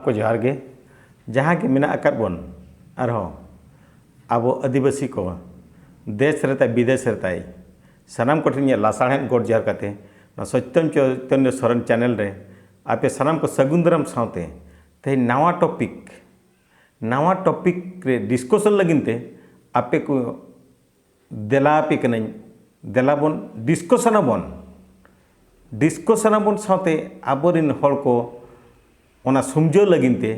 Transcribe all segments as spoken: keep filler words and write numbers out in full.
ᱠᱚ ᱡᱚᱦᱟᱨ ᱜᱮ᱾ ᱡᱟᱦᱟᱸ ᱜᱮ ᱢᱮᱱᱟᱜ ᱟᱠᱟᱫ ᱵᱚᱱ, ᱟᱨᱦᱚᱸ ᱟᱵᱚ ᱟᱹᱫᱤᱵᱟᱹᱥᱤ ᱠᱚ ᱫᱮᱥ ᱨᱮ ᱛᱟᱭ ᱵᱤᱫᱮᱥ ᱨᱮ ᱛᱟᱭ, ᱥᱟᱱᱟᱢ ᱠᱚᱴᱷᱮᱱ ᱤᱧᱟᱹᱜ ᱞᱟᱥᱟᱲᱦᱮᱫ ᱜᱚᱰ ᱡᱚᱦᱟᱨ ᱠᱟᱛᱮ, ᱱᱚᱣᱟ ᱥᱚᱛᱭᱚᱢ ᱪᱚᱭᱛᱚᱱᱭᱚ ᱥᱚᱨᱮᱱ ᱪᱮᱱᱮᱞ ᱨᱮ ᱟᱯᱮ ᱥᱟᱱᱟᱢ ᱠᱚ ᱥᱟᱹᱜᱩᱱ ᱫᱟᱨᱟᱢ ᱥᱟᱶᱛᱮ, ᱛᱮᱦᱮᱧ ᱱᱟᱣᱟ ᱴᱚᱯᱤᱠ, ᱱᱟᱣᱟ ᱴᱚᱯᱤᱠ ᱨᱮ ᱰᱤᱥᱠᱚᱥᱚᱱ ᱞᱟᱹᱜᱤᱫ ᱛᱮ ᱟᱯᱮ ᱠᱚ ᱫᱮᱞᱟ ᱟᱯᱮ ᱠᱟᱹᱱᱟᱹᱧ, ᱫᱮᱞᱟ ᱵᱚᱱ ᱰᱤᱥᱠᱚᱥᱚᱱ ᱟᱵᱚᱱ᱾ ᱰᱤᱥᱠᱚᱥᱚᱱ ᱟᱵᱚᱱ ᱥᱟᱶᱛᱮ ᱟᱵᱚᱨᱮᱱ ᱦᱚᱲ ᱠᱚ ᱚᱱᱟ ᱥᱩᱢᱡᱷᱟᱹᱣ ᱞᱟᱹᱜᱤᱫ ᱛᱮ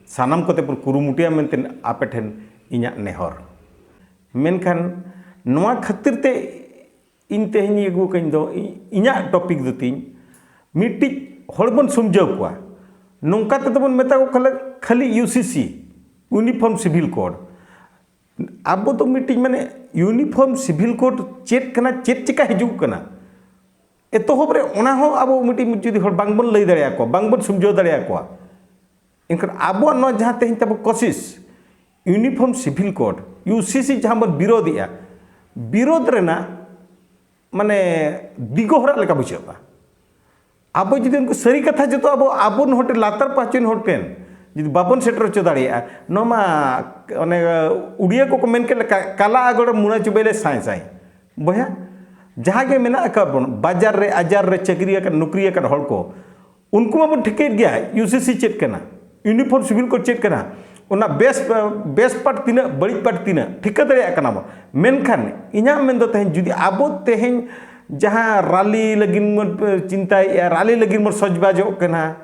ᱥᱟᱱᱟᱢ ᱠᱚᱛᱮ ᱵᱚᱱ ᱠᱩᱨᱩᱢᱩᱴᱩᱭᱟ ᱢᱮᱱᱛᱮ ᱟᱯᱮ ᱴᱷᱮᱱ ᱤᱧᱟᱹᱜ ᱱᱮᱦᱚᱨ᱾ ᱢᱮᱱᱠᱷᱟᱱ ᱱᱚᱣᱟ ᱠᱷᱟᱹᱛᱤᱨ ᱛᱮ ᱤᱧ ᱛᱮᱦᱮᱧ ᱟᱹᱜᱩ ᱠᱟᱹᱧ ᱫᱚ ᱤ-, ᱤᱧᱟᱹᱜ ᱴᱚᱯᱤᱠ ᱫᱚ ᱛᱤᱧ ᱢᱤᱫᱴᱤᱡ ᱦᱚᱲ ᱵᱚᱱ ᱥᱩᱢᱡᱷᱟᱹᱣ ᱠᱚᱣᱟ᱾ ᱱᱚᱝᱠᱟ ᱛᱮᱫᱚ ᱵᱚᱱ ᱢᱮᱛᱟ ᱠᱚ ᱠᱷᱟᱹᱞᱤ, ᱠᱷᱟᱹᱞᱤ ᱤᱭᱩ ᱥᱤ ᱥᱤ, ᱤᱭᱩᱱᱤᱯᱷᱚᱨᱢ ᱥᱤᱵᱷᱤᱞ ᱠᱳᱰ᱾ ᱟᱵᱚ ᱫᱚ ᱢᱤᱫᱴᱤᱡ ᱢᱟᱱᱮ ᱤᱭᱩᱱᱤᱯᱷᱚᱨᱢ ᱥᱤᱵᱷᱤᱞ ᱠᱳᱰ ᱪᱮᱫ ᱠᱟᱱᱟ, ᱪᱮᱫ ᱪᱤᱠᱟ ᱦᱤᱡᱩᱜ ᱠᱟᱱᱟ, ᱮᱛᱚᱦᱚᱵ ᱨᱮ ᱚᱱᱟ ᱦᱚᱸ ᱟᱵᱚ ᱢᱤᱫᱴᱤᱡ ᱡᱩᱫᱤ ᱦᱚᱲ ᱵᱟᱝᱵᱚᱱ ᱞᱟᱹᱭ ᱫᱟᱲᱮᱭᱟᱠᱚᱣᱟ, ᱵᱟᱝᱵᱚᱱ ᱥᱩᱢᱡᱷᱟᱹᱣ ᱫᱟᱲᱮᱭᱟᱠᱚᱣᱟ, ᱮᱱᱠᱷᱟᱱ ᱟᱵᱚᱣᱟᱜ ᱱᱚᱣᱟ ᱡᱟᱦᱟᱸ ᱛᱮᱦᱮᱧ ᱛᱟᱵᱚ ᱠᱳᱥᱤᱥ, uniform civil code, U C C ᱡᱟᱦᱟᱸ ᱵᱚᱱ ᱵᱤᱨᱳᱫᱷᱮᱜᱼᱟ, ᱵᱤᱨᱳᱫᱷ ᱨᱮᱱᱟᱜ ᱢᱟᱱᱮ ᱫᱤᱜᱚ ᱦᱚᱨᱟᱜ ᱞᱮᱠᱟ ᱵᱩᱡᱷᱟᱹᱜᱼᱟ᱾ ᱟᱵᱚ ᱡᱩᱫᱤ ᱩᱱᱠᱩ ᱥᱟᱹᱨᱤ ᱠᱟᱛᱷᱟ ᱡᱚᱛᱚ ᱟᱵᱚ, ᱟᱵᱚ ᱦᱚᱲ ᱴᱷᱮᱱ, ᱞᱟᱛᱟᱨ ᱯᱟᱦᱪᱚᱱ ᱦᱚᱲ ᱴᱷᱮᱱ ᱡᱩᱫᱤ ᱵᱟᱵᱚᱱ ᱥᱮᱴᱮᱨ ᱦᱚᱪᱚ ᱫᱟᱲᱮᱭᱟᱜᱼᱟ, ᱱᱚᱣᱟ ᱢᱟ ᱚᱱᱮ ᱩᱲᱤᱭᱟ ᱠᱚᱠᱚ ᱢᱮᱱ ᱠᱮᱫ ᱞᱮᱠᱟ, "ᱠᱟᱞᱟ ᱟᱜᱚᱲ ᱢᱩᱱᱟ ᱪᱩᱵᱟᱹᱭ ᱞᱮ ᱥᱟᱭ ᱥᱟᱭ", ᱵᱚᱭᱦᱟ᱾ ᱡᱟᱦᱟᱸ ᱜᱮ ᱢᱮᱱᱟᱜ ᱟᱠᱟᱫ ᱵᱚᱱ, ᱵᱟᱡᱟᱨ ᱨᱮ, ᱟᱡᱟᱨ ᱨᱮ ᱪᱟᱹᱠᱨᱤ ᱟᱠᱟᱫ, ᱱᱚᱠᱨᱤ ᱟᱠᱟᱫ ᱦᱚᱲ ᱠᱚ, ᱩᱱᱠᱩ ᱢᱟᱵᱚᱱ ᱴᱷᱤᱠᱟᱹᱭᱮᱫ ᱜᱮᱭᱟ ᱤᱭᱩ ᱥᱤ ᱥᱤ ᱪᱮᱫ ᱠᱟᱱᱟ, ᱤᱭᱩᱱᱤᱯᱷᱚᱨᱢ ᱥᱤᱵᱷᱤᱞ ᱠᱳᱰ ᱪᱮᱫ ᱠᱟᱱᱟ, ᱚᱱᱟ ᱵᱮᱥ, ᱵᱮᱥ ᱯᱟᱴ ᱛᱤᱱᱟᱹᱜ, ᱵᱟᱹᱲᱤᱡ ᱯᱟᱴ ᱛᱤᱱᱟᱹᱜ, ᱴᱷᱤᱠᱟᱹ ᱫᱟᱲᱮᱭᱟᱜ ᱠᱟᱱᱟ ᱵᱚᱱ᱾ ᱢᱮᱱᱠᱷᱟᱱ ᱤᱧᱟᱹᱜ ᱢᱮᱱ ᱫᱚ ᱛᱮᱦᱮᱧ ᱡᱩᱫᱤ ᱟᱵᱚ ᱛᱮᱦᱮᱧ ᱡᱟᱦᱟᱸ ᱨᱟᱞᱤ ᱞᱟᱹᱜᱤᱫ ᱵᱚᱱ ᱪᱤᱱᱛᱟᱹᱭᱮᱫᱼᱟ, ᱨᱟᱞᱤ ᱞᱟᱹᱜᱤᱫ ᱵᱚᱱ ᱥᱚᱡᱽᱵᱟᱡᱚᱜ ᱠᱟᱱᱟ,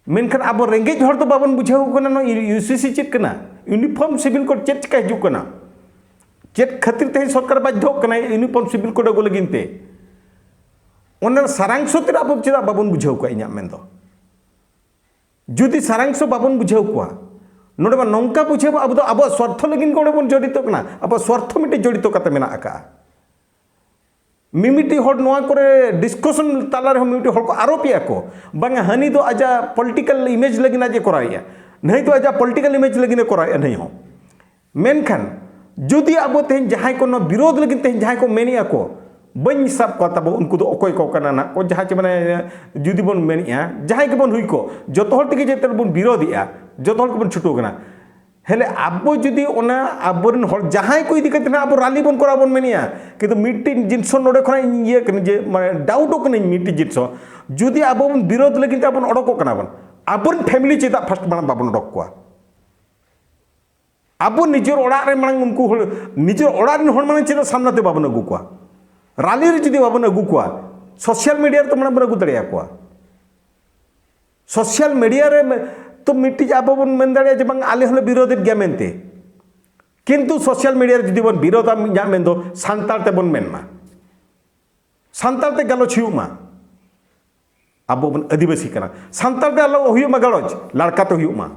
ᱢᱮᱱᱠᱷᱟᱱ ᱟᱵᱚ ᱨᱮᱸᱜᱮᱡ ᱦᱚᱲ ᱫᱚ ᱵᱟᱵᱚᱱ ᱵᱩᱡᱷᱟᱹᱣ ᱠᱟᱱᱟ ᱱᱚᱣᱟ ᱤᱭᱩ ᱥᱤ ᱥᱤ ᱪᱮᱫ ᱠᱟᱱᱟ, ᱤᱭᱩᱱᱤᱯᱷᱚᱨᱢ ᱥᱤᱵᱷᱤᱞ ᱠᱳᱰ ᱪᱮᱫ ᱪᱤᱠᱟ ᱦᱤᱡᱩᱜ ᱠᱟᱱᱟ, ᱪᱮᱫ ᱠᱷᱟᱹᱛᱤᱨ ᱛᱮᱦᱮᱧ ᱥᱚᱨᱠᱟᱨ ᱵᱟᱫᱽᱫᱷᱚᱜ ᱠᱟᱱᱟᱭ ᱤᱭᱩᱱᱤᱯᱷᱚᱨᱢ ᱥᱤᱵᱷᱤᱞ ᱠᱳᱰ ᱟᱹᱜᱩ ᱞᱟᱹᱜᱤᱫ ᱛᱮ᱾ ᱚᱱᱟ ᱥᱟᱨᱟᱝᱥᱚ ᱛᱮᱫ ᱟᱵᱚ ᱪᱮᱫᱟᱜ ᱵᱟᱵᱚᱱ ᱵᱩᱡᱷᱟᱹᱣ ᱠᱚᱣᱟ? ᱤᱧᱟᱹᱜ ᱢᱮᱱ ᱫᱚ, ᱡᱩᱫᱤ ᱥᱟᱨᱟᱝᱥᱚ ᱵᱟᱵᱚᱱ ᱵᱩᱡᱷᱟᱹᱣ ᱠᱚᱣᱟ, ᱱᱚᱰᱮ ᱢᱟ ᱱᱚᱝᱠᱟ ᱵᱩᱡᱷᱟᱹᱣ, ᱟᱵᱚ ᱫᱚ ᱟᱵᱚᱣᱟᱜ ᱥᱣᱟᱨᱛᱷᱚ ᱞᱟᱹᱜᱤᱫ ᱜᱮ ᱚᱸᱰᱮ ᱵᱚᱱ ᱡᱚᱲᱤᱛᱚᱜ ᱠᱟᱱᱟ, ᱟᱵᱚᱣᱟᱜ ᱥᱣᱟᱨᱛᱷᱚ ᱢᱤᱫᱴᱮᱡ ᱡᱚᱲᱤᱛᱚ ᱠᱟᱛᱮ ᱢᱮᱱᱟᱜ ᱟᱠᱟᱜᱼᱟ᱾ ᱢᱤᱢᱤᱫᱴᱤᱡ ᱦᱚᱲ ᱱᱚᱣᱟ ᱠᱚᱨᱮ ᱰᱤᱥᱠᱚᱥᱚᱱ ᱛᱟᱞᱟ ᱨᱮᱦᱚᱸ ᱢᱤᱢᱤᱫᱴᱤᱡ ᱦᱚᱲ ᱠᱚ ᱟᱨᱳᱯᱮᱜᱼᱟ ᱠᱚ, ᱵᱟᱝᱟ ᱦᱟᱹᱱᱤ ᱫᱚ ᱟᱡᱟᱜ ᱯᱚᱞᱤᱴᱤᱠᱟᱞ ᱤᱢᱮᱡᱽ ᱞᱟᱹᱜᱤᱫ ᱟᱡ ᱮ ᱠᱚᱨᱟᱣᱮᱜᱼᱟ, ᱱᱟᱹᱭ ᱫᱚ ᱟᱡᱟᱜ ᱯᱚᱞᱤᱴᱤᱠᱟᱞ ᱤᱢᱮᱡᱽ ᱞᱟᱹᱜᱤᱫ ᱮ ᱠᱚᱨᱟᱣᱮᱜᱼᱟ, ᱱᱟᱹᱭ ᱦᱚᱸ᱾ ᱢᱮᱱᱠᱷᱟᱱ ᱡᱩᱫᱤ ᱟᱵᱚ ᱛᱮᱦᱮᱧ ᱡᱟᱦᱟᱸᱭ ᱠᱚ ᱱᱚᱣᱟ ᱵᱤᱨᱳᱫᱷ ᱞᱟᱹᱜᱤᱫ ᱛᱮᱦᱮᱧ ᱡᱟᱦᱟᱸᱭ ᱠᱚ ᱢᱮᱱᱮᱜᱼᱟ ᱠᱚ, ᱵᱟᱹᱧ ᱥᱟᱵ ᱠᱚᱣᱟ ᱛᱟᱵᱚ ᱩᱱᱠᱩ ᱫᱚ ᱚᱠᱚᱭ ᱠᱚ ᱠᱟᱱᱟ ᱱᱟᱜ ᱠᱚ, ᱡᱟᱦᱟᱸ ᱪᱮ ᱢᱟᱱᱮ ᱡᱩᱫᱤ ᱵᱚᱱ ᱢᱮᱱᱮᱫᱼᱟ, ᱡᱟᱦᱟᱸᱭ ᱜᱮᱵᱚᱱ ᱦᱩᱭ ᱠᱚ, ᱡᱚᱛᱚ ᱦᱚᱲ ᱛᱮᱜᱮ ᱪᱮᱫ ᱵᱚᱱ ᱵᱤᱨᱳᱫᱷᱮᱜᱼᱟ, ᱡᱚᱛᱚ ᱦᱚᱲ ᱜᱮᱵᱚᱱ ᱪᱷᱩᱴᱟᱹᱣ ᱠᱟᱱᱟ᱾ ᱦᱮᱞᱮ ᱟᱵᱚ ᱡᱩᱫᱤ ᱚᱱᱟ ᱟᱵᱚᱨᱮᱱ ᱦᱚᱲ ᱡᱟᱦᱟᱸᱭ ᱠᱚ ᱤᱫᱤ ᱠᱟᱛᱮ ᱱᱟᱜ ᱟᱵᱚ ᱨᱟᱞᱤ ᱵᱚᱱ ᱠᱚᱨᱟᱣ ᱵᱚᱱ ᱢᱮᱱᱮᱫᱼᱟ, ᱠᱤᱱᱛᱩ ᱢᱤᱫᱴᱤᱡ ᱡᱤᱱᱤᱥ ᱱᱚᱰᱮ ᱠᱷᱚᱱᱟᱜ ᱤᱧ ᱤᱭᱟᱹ ᱠᱟᱱᱟ ᱡᱮ ᱢᱟᱱᱮ ᱰᱟᱣᱩᱴᱚᱜ ᱠᱟᱹᱱᱟᱹᱧ ᱢᱤᱫᱴᱤᱡ ᱡᱤᱱᱤᱥ, ᱡᱩᱫᱤ ᱟᱵᱚ ᱵᱚᱱ ᱵᱤᱨᱳᱫᱷ ᱞᱟᱹᱜᱤᱫ ᱛᱮ ᱟᱵᱚ ᱚᱰᱚᱠᱚᱜ ᱠᱟᱱᱟ ᱵᱚᱱ, ᱟᱵᱚᱨᱮᱱ ᱯᱷᱮᱢᱤᱞᱤ ᱪᱮᱫᱟᱜ ᱯᱷᱟᱥᱴ ᱢᱟᱲᱟᱝ ᱵᱟᱵᱚᱱ ᱚᱰᱚᱠ ᱠᱚᱣᱟ? ᱟᱵᱚ ᱱᱤᱡᱮᱨ ᱚᱲᱟᱜ ᱨᱮ ᱢᱟᱲᱟᱝ ᱩᱱᱠᱩ ᱦᱚᱲ, ᱱᱤᱡᱮᱨ ᱚᱲᱟᱜ ᱨᱮᱱ ᱦᱚᱲ ᱢᱟᱲᱟᱝ ᱪᱮᱫᱟᱜ ᱥᱟᱢᱱᱟ ᱛᱮ ᱵᱟᱵᱚᱱ ᱟᱹᱜᱩ ᱠᱚᱣᱟ? ᱨᱟᱞᱤ ᱨᱮ ᱡᱩᱫᱤ ᱵᱟᱵᱚᱱ ᱟᱹᱜᱩ ᱠᱚᱣᱟ, ᱥᱳᱥᱟᱞ ᱢᱤᱰᱤᱭᱟ ᱨᱮ ᱛᱚ ᱢᱟᱲᱟᱝ ᱵᱚᱱ ᱟᱹᱜᱩ ᱫᱟᱲᱮᱭᱟᱠᱚᱣᱟ᱾ ᱥᱳᱥᱟᱞ ᱢᱤᱰᱤᱭᱟ ᱨᱮ ᱢᱮ-, ᱛᱚ ᱢᱤᱫᱴᱤᱡ ᱟᱵᱚ ᱵᱚᱱ ᱢᱮᱱ ᱫᱟᱲᱮᱭᱟᱜᱼᱟ ᱡᱮ ᱵᱟᱝ, ᱟᱞᱮ ᱦᱚᱸᱞᱮ ᱵᱤᱨᱳᱫᱷᱮᱫ ᱜᱮᱭᱟ ᱢᱮᱱᱛᱮ᱾ ᱠᱤᱱᱛᱩ ᱥᱳᱥᱟᱞ ᱢᱤᱰᱤᱭᱟ ᱨᱮ ᱡᱩᱫᱤ ᱵᱚᱱ ᱵᱤᱨᱳᱫᱷᱟ, ᱤᱧᱟᱹᱜ ᱢᱮᱱᱫᱚ ᱥᱟᱱᱛᱟᱲ ᱛᱮᱵᱚᱱ ᱢᱮᱱ ᱢᱟ, ᱥᱟᱱᱛᱟᱲ ᱛᱮ ᱜᱟᱞᱚᱪ ᱦᱩᱭᱩᱜ ᱢᱟ᱾ ᱟᱵᱚ ᱵᱚᱱ ᱟᱹᱫᱤᱵᱟᱹᱥᱤ ᱠᱟᱱᱟ, ᱥᱟᱱᱛᱟᱲ ᱛᱮ ᱟᱞᱚ ᱦᱩᱭᱩᱜ ᱢᱟ ᱜᱟᱞᱚᱪ, ᱞᱟᱲᱠᱟ ᱛᱮ ᱦᱩᱭᱩᱜ ᱢᱟ᱾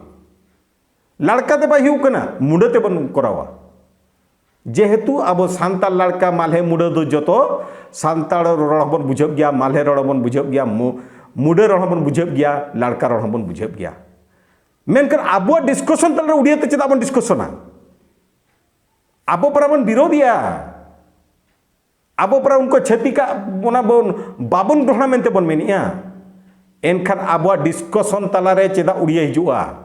ᱞᱟᱲᱠᱟ ᱛᱮ ᱵᱟᱭ ᱦᱩᱭᱩᱜ ᱠᱟᱱᱟ, ᱢᱩᱰᱟᱹ ᱛᱮᱵᱚᱱ ᱠᱚᱨᱟᱣᱟ᱾ ᱡᱮᱦᱮᱛᱩ ᱟᱵᱚ ᱥᱟᱱᱛᱟᱲ ᱞᱟᱲᱠᱟ, ᱢᱟᱞᱦᱮ, ᱢᱩᱰᱟᱹ ᱫᱚ ᱡᱚᱛᱚ ᱥᱟᱱᱛᱟᱲ ᱨᱚᱲ ᱦᱚᱸᱵᱚᱱ ᱵᱩᱡᱷᱟᱹᱣ ᱜᱮᱭᱟ, ᱢᱟᱞᱦᱮ ᱨᱚᱲ ᱦᱚᱸᱵᱚᱱ ᱵᱩᱡᱷᱟᱹᱣ ᱜᱮᱭᱟ, ᱢᱩ-, ᱢᱩᱰᱟᱹ ᱨᱚᱲ ᱦᱚᱸᱵᱚᱱ ᱵᱩᱡᱷᱟᱹᱣ ᱜᱮᱭᱟ, ᱞᱟᱲᱠᱟ ᱨᱚᱲ ᱦᱚᱸᱵᱚᱱ ᱵᱩᱡᱷᱟᱹᱣ ᱜᱮᱭᱟ᱾ ᱢᱮᱱᱠᱷᱟᱱ ᱟᱵᱚᱣᱟᱜ ᱰᱤᱥᱠᱚᱥᱚᱱ ᱛᱟᱞᱟᱨᱮ ᱩᱲᱤᱭᱟ ᱛᱮ ᱪᱮᱫᱟᱜ ᱵᱚᱱ ᱰᱤᱥᱠᱚᱥᱚᱱᱟ? ᱟᱵᱚ ᱯᱟᱨᱟ ᱵᱚᱱ ᱵᱤᱨᱳᱫᱷᱮᱜᱼᱟ᱾ ᱟᱵᱚ ᱯᱟᱨᱟ ᱩᱱᱠᱩ ᱪᱷᱟᱹᱛᱤᱠᱟᱜ ᱚᱱᱟ ᱵᱚᱱ ᱵᱟᱵᱚᱱ ᱜᱨᱚᱦᱚᱱᱟ ᱢᱮᱱᱛᱮ ᱵᱚᱱ ᱢᱮᱱᱮᱜᱼᱟ᱾ ᱮᱱᱠᱷᱟᱱ ᱟᱵᱚᱣᱟᱜ ᱰᱤᱥᱠᱚᱥᱚᱱ ᱛᱟᱞᱟᱨᱮ ᱪᱮᱫᱟᱜ ᱩᱲᱤᱭᱟᱹ ᱦᱤᱡᱩᱜᱼᱟ?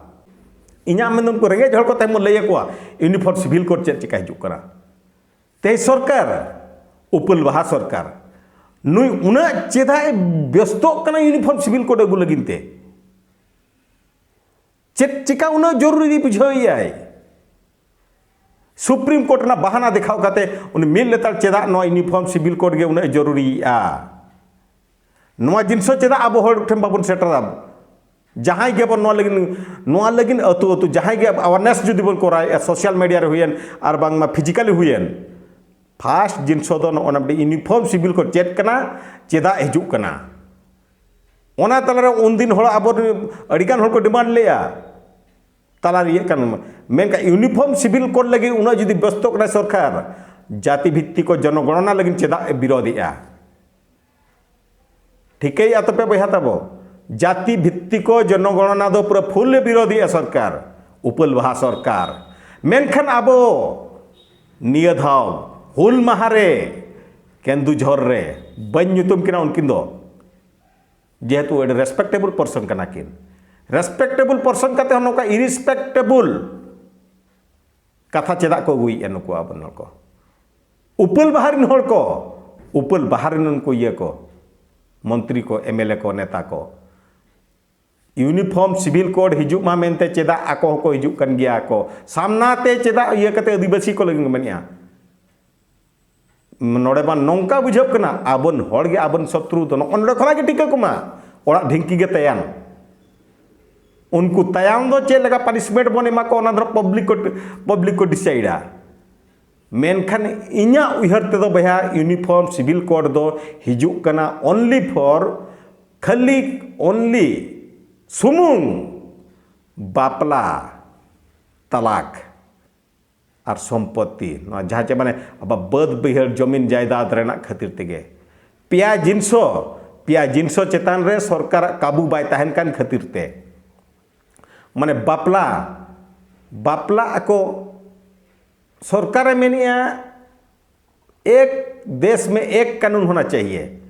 ᱤᱧᱟᱹᱜ ᱢᱮᱱᱫᱚ ᱩᱱᱠᱩ ᱨᱮᱸᱜᱮᱡ ᱦᱚᱲ ᱠᱚ ᱛᱟᱭᱚᱢ ᱵᱚᱱ ᱞᱟᱹᱭ ᱟᱠᱚᱣᱟ, ᱤᱭᱩᱱᱤᱯᱷᱚᱨᱢ ᱥᱤᱵᱷᱤᱞ ᱠᱳᱰ ᱪᱮᱫ ᱪᱮᱠᱟ ᱦᱤᱡᱩᱜ ᱠᱟᱱᱟ? ᱛᱮᱦᱮᱧ ᱥᱚᱨᱠᱟᱨ, ᱩᱯᱟᱹᱞ ᱵᱟᱦᱟ ᱥᱚᱨᱠᱟᱨ, ᱱᱩᱭ ᱩᱱᱟᱹᱜ ᱪᱮᱫᱟᱜ ᱮ ᱵᱮᱥᱛᱚᱜ ᱠᱟᱱᱟ ᱤᱭᱩᱱᱤᱯᱷᱚᱨᱢ ᱥᱤᱵᱷᱤᱞ ᱠᱳᱰ ᱟᱹᱜᱩ ᱞᱟᱹᱜᱤᱫ ᱛᱮ? ᱪᱮᱫ ᱪᱮᱠᱟ ᱩᱱᱟᱹᱜ ᱡᱚᱨᱩᱨᱤ ᱵᱩᱡᱷᱟᱹᱣᱮᱭᱟᱭ? ᱥᱩᱯᱨᱤᱢ ᱠᱳᱨᱴ ᱨᱮᱱᱟᱜ ᱵᱟᱦᱟᱱᱟ ᱫᱮᱠᱷᱟᱣ ᱠᱟᱛᱮ ᱩᱱᱤ ᱢᱤᱫ ᱞᱮᱛᱟᱲ ᱪᱮᱫᱟᱜ ᱱᱚᱣᱟ ᱤᱭᱩᱱᱤᱯᱷᱚᱨᱢ ᱥᱤᱵᱷᱤᱞ ᱠᱳᱰ ᱜᱮ ᱩᱱᱟᱹᱜ ᱮ ᱡᱚᱨᱩᱨᱤᱭᱮᱫᱼᱟ? ᱱᱚᱣᱟ ᱡᱤᱱᱤᱥ ᱦᱚᱸ ᱪᱮᱫᱟᱜ ᱟᱵᱚ ᱦᱚᱲ ᱴᱷᱮᱱ ᱵᱟᱵᱚᱱ ᱥᱮᱴᱮᱨᱟ? ᱡᱟᱦᱟᱸᱭ ᱜᱮᱵᱚᱱ ᱱᱚᱣᱟ ᱞᱟᱹᱜᱤᱫ, ᱱᱚᱣᱟ ᱞᱟᱹᱜᱤᱫ ᱟᱹᱛᱩ ᱟᱹᱛᱩ ᱡᱟᱦᱟᱸᱭ ᱜᱮ ᱟᱣᱟᱨᱱᱮᱥ ᱡᱩᱫᱤ ᱵᱚᱱ ᱠᱚᱨᱟᱣᱮᱫᱼᱟ, ᱥᱳᱥᱟᱞ ᱢᱤᱰᱤᱭᱟ ᱨᱮ ᱦᱩᱭᱮᱱ ᱟᱨ ᱵᱟᱝᱢᱟ ᱯᱷᱤᱡᱤᱠᱟᱞᱤ ᱦᱩᱭᱮᱱ, ᱯᱷᱟᱥᱴ ᱡᱤᱱᱤᱥ ᱫᱚ ᱱᱚᱜᱼᱚ ᱱᱟ ᱢᱤᱫᱴᱤᱡ ᱤᱭᱩᱱᱤᱯᱷᱚᱨᱢ ᱥᱤᱵᱷᱤᱞ ᱠᱳᱰ ᱪᱮᱫ ᱠᱟᱱᱟ, ᱪᱮᱫᱟᱜ ᱦᱤᱡᱩᱜ ᱠᱟᱱᱟ? ᱚᱱᱟ ᱛᱟᱞᱟᱨᱮ ᱩᱱᱫᱤᱱ ᱦᱚᱲ ᱟᱵᱚ ᱟᱹᱰᱤᱜᱟᱱ ᱦᱚᱲ ᱠᱚ ᱰᱤᱢᱟᱱᱰ ᱞᱮᱫᱼᱟ, ᱛᱟᱞᱟᱨᱮ ᱤᱭᱟᱹᱜ ᱠᱟᱱ, ᱢᱮᱱᱠᱷᱟᱱ ᱤᱭᱩᱱᱤᱯᱷᱚᱨᱢ ᱥᱤᱵᱷᱤᱞ ᱠᱳᱰ ᱞᱟᱹᱜᱤᱫ ᱩᱱᱟᱹᱜ ᱡᱩᱫᱤ ᱵᱮᱥᱛᱚ ᱠᱟᱱᱟᱭ ᱥᱚᱨᱠᱟᱨ, ᱡᱟᱹᱛᱤ ᱵᱷᱤᱛᱛᱤ ᱠᱚ ᱡᱚᱱᱚᱜᱚᱬᱚᱱᱟ ᱞᱟᱹᱜᱤᱫ ᱪᱮᱫᱟᱜ ᱮ ᱵᱤᱨᱳᱫᱷᱮᱜᱼᱟ? ᱴᱷᱤᱠᱟᱹᱭᱮᱫᱼᱟ ᱛᱚᱯᱮ ᱵᱚᱭᱦᱟ ᱛᱟᱵᱚ, ᱡᱟᱹᱛᱤ ᱵᱷᱤᱛᱛᱤ ᱠᱚ ᱡᱚᱱᱚᱜᱚᱬᱚᱱᱟ ᱫᱚ ᱯᱩᱨᱟᱹ ᱯᱷᱩᱞ ᱮ ᱵᱤᱨᱳᱫᱷᱮᱜᱼᱟ ᱥᱚᱨᱠᱟᱨ, ᱩᱯᱟᱹᱞ ᱵᱟᱦᱟ ᱥᱚᱨᱠᱟᱨ᱾ ᱢᱮᱱᱠᱷᱟᱱ ᱟᱵᱚ ᱱᱤᱭᱟᱹ ᱫᱷᱟᱣ ᱦᱩᱞ ᱢᱟᱦᱟ ᱨᱮ ᱠᱮᱱᱫᱩᱡᱷᱚᱨ ᱨᱮ ᱵᱟᱹᱧ ᱧᱩᱛᱩᱢ ᱠᱤᱱᱟ ᱩᱱᱠᱤᱱ ᱫᱚ, ᱡᱮᱦᱮᱛᱩ ᱟᱹᱰᱤ ᱨᱮᱥᱯᱮᱠᱴᱮᱵᱚᱞ ᱯᱟᱨᱥᱚᱱ ᱠᱟᱱᱟ ᱠᱤᱱ᱾ ᱨᱮᱥᱯᱮᱠᱴᱮᱵᱚᱞ ᱯᱟᱨᱥᱚᱱ ᱠᱟᱛᱮ ᱦᱚᱸ ᱱᱚᱝᱠᱟ ᱤᱨᱮᱥᱯᱮᱠᱴᱮᱵᱚᱞ ᱠᱟᱛᱷᱟ ᱪᱮᱫᱟᱜ ᱠᱚ ᱟᱹᱜᱩᱭᱮᱫᱼᱟ ᱱᱩᱠᱩ ᱟᱵᱚ ᱱᱚᱣᱟ ᱠᱚ? ᱩᱯᱟᱹᱞ ᱵᱟᱦᱟ ᱨᱮᱱ ᱦᱚᱲ ᱠᱚ, ᱩᱯᱟᱹᱞ ᱵᱟᱦᱟ ᱨᱮᱱ ᱩᱱᱠᱩ ᱤᱭᱟᱹ ᱠᱚ, ᱢᱚᱱᱛᱨᱤ ᱠᱚ, ᱮᱢ ᱮᱞ ᱮ ᱠᱚ, ᱱᱮᱛᱟ ᱠᱚ, ᱤᱭᱩᱱᱤᱯᱷᱚᱨᱢ ᱥᱤᱵᱷᱤᱞ ᱠᱳᱰ ᱦᱤᱡᱩᱜ ᱢᱟ ᱢᱮᱱᱛᱮ ᱪᱮᱫᱟᱜ ᱟᱠᱚ ᱦᱚᱸᱠᱚ ᱦᱤᱡᱩᱜ ᱠᱟᱱ ᱜᱮᱭᱟ ᱠᱚ? ᱥᱟᱢᱱᱟ ᱛᱮ ᱪᱮᱫᱟᱜ ᱤᱭᱟᱹ ᱠᱟᱛᱮ ᱟᱹᱫᱤᱵᱟᱹᱥᱤ ᱠᱚ ᱞᱟᱹᱜᱤᱫ ᱠᱚ ᱢᱮᱱᱮᱫᱼᱟ? ᱱᱚᱰᱮ ᱢᱟ ᱱᱚᱝᱠᱟ ᱵᱩᱡᱷᱟᱹᱜ ᱠᱟᱱᱟ, ᱟᱵᱚᱱ ᱦᱚᱲ ᱜᱮ ᱟᱵᱚᱱ ᱥᱚᱛᱨᱩ ᱫᱚ᱾ ᱱᱚᱜᱼᱚ ᱱᱚᱰᱮ ᱠᱷᱚᱱᱟᱜ ᱜᱮ ᱴᱷᱤᱠᱟᱹ ᱠᱚᱢᱟ, ᱚᱲᱟᱜ ᱰᱷᱤᱝᱠᱤ ᱜᱮ ᱛᱟᱭᱟᱱ᱾ ᱩᱱᱠᱩ ᱛᱟᱭᱟᱱ ᱫᱚ ᱪᱮᱫ ᱞᱮᱠᱟ ᱯᱟᱱᱤᱥᱢᱮᱱᱴ ᱵᱚᱱ ᱮᱢᱟ ᱠᱚᱣᱟ, ᱚᱱᱟ ᱫᱚ ᱯᱟᱵᱽᱞᱤᱠ ᱠᱚ, ᱯᱟᱵᱽᱞᱤᱠ ᱠᱚ ᱰᱤᱥᱟᱭᱤᱰᱟ᱾ ᱢᱮᱱᱠᱷᱟᱱ ᱤᱧᱟᱹᱜ ᱩᱭᱦᱟᱹᱨ ᱛᱮᱫᱚ ᱵᱚᱭᱦᱟ, ᱤᱭᱩᱱᱤᱯᱷᱚᱨᱢ ᱥᱤᱵᱷᱤᱞ ᱠᱳᱰ ᱫᱚ ᱦᱤᱡᱩᱜ ᱠᱟᱱᱟ only for, ᱠᱷᱟᱹᱞᱤ only, ᱥᱩᱢᱩᱝ ᱵᱟᱯᱞᱟ, ᱛᱟᱞᱟᱠ ᱟᱨ ᱥᱚᱢᱯᱚᱛᱛᱤ, ᱱᱚᱣᱟ ᱡᱟᱦᱟᱸ ᱪᱮ ᱢᱟᱱᱮ ᱟᱵᱚ ᱵᱟᱹᱫᱽ ᱵᱟᱹᱭᱦᱟᱹᱲ ᱡᱚᱢᱤᱱ ᱡᱟᱭᱫᱟᱫᱽ ᱨᱮᱱᱟᱜ ᱠᱷᱟᱹᱛᱤᱨ ᱛᱮᱜᱮ, ᱯᱮᱭᱟ ᱡᱤᱱᱥᱚ, ᱯᱮᱭᱟ ᱡᱤᱱᱥᱚ ᱪᱮᱛᱟᱱ ᱨᱮ ᱥᱚᱨᱠᱟᱨᱟᱜ ᱠᱟᱵᱩ ᱵᱟᱭ ᱛᱟᱦᱮᱱ ᱠᱟᱱ ᱠᱷᱟᱹᱛᱤᱨ ᱛᱮ, ᱢᱟᱱᱮ ᱵᱟᱯᱞᱟ, ᱵᱟᱯᱞᱟ ᱟᱠᱚ, ᱥᱚᱨᱠᱟᱨᱮ ᱢᱮᱱᱮᱜᱼᱟ ᱮᱠ ᱫᱮᱥ ᱢᱮ ᱮᱠ ᱠᱟᱱᱩᱱ ᱦᱳᱱᱟ ᱪᱟᱦᱤᱭᱮ᱾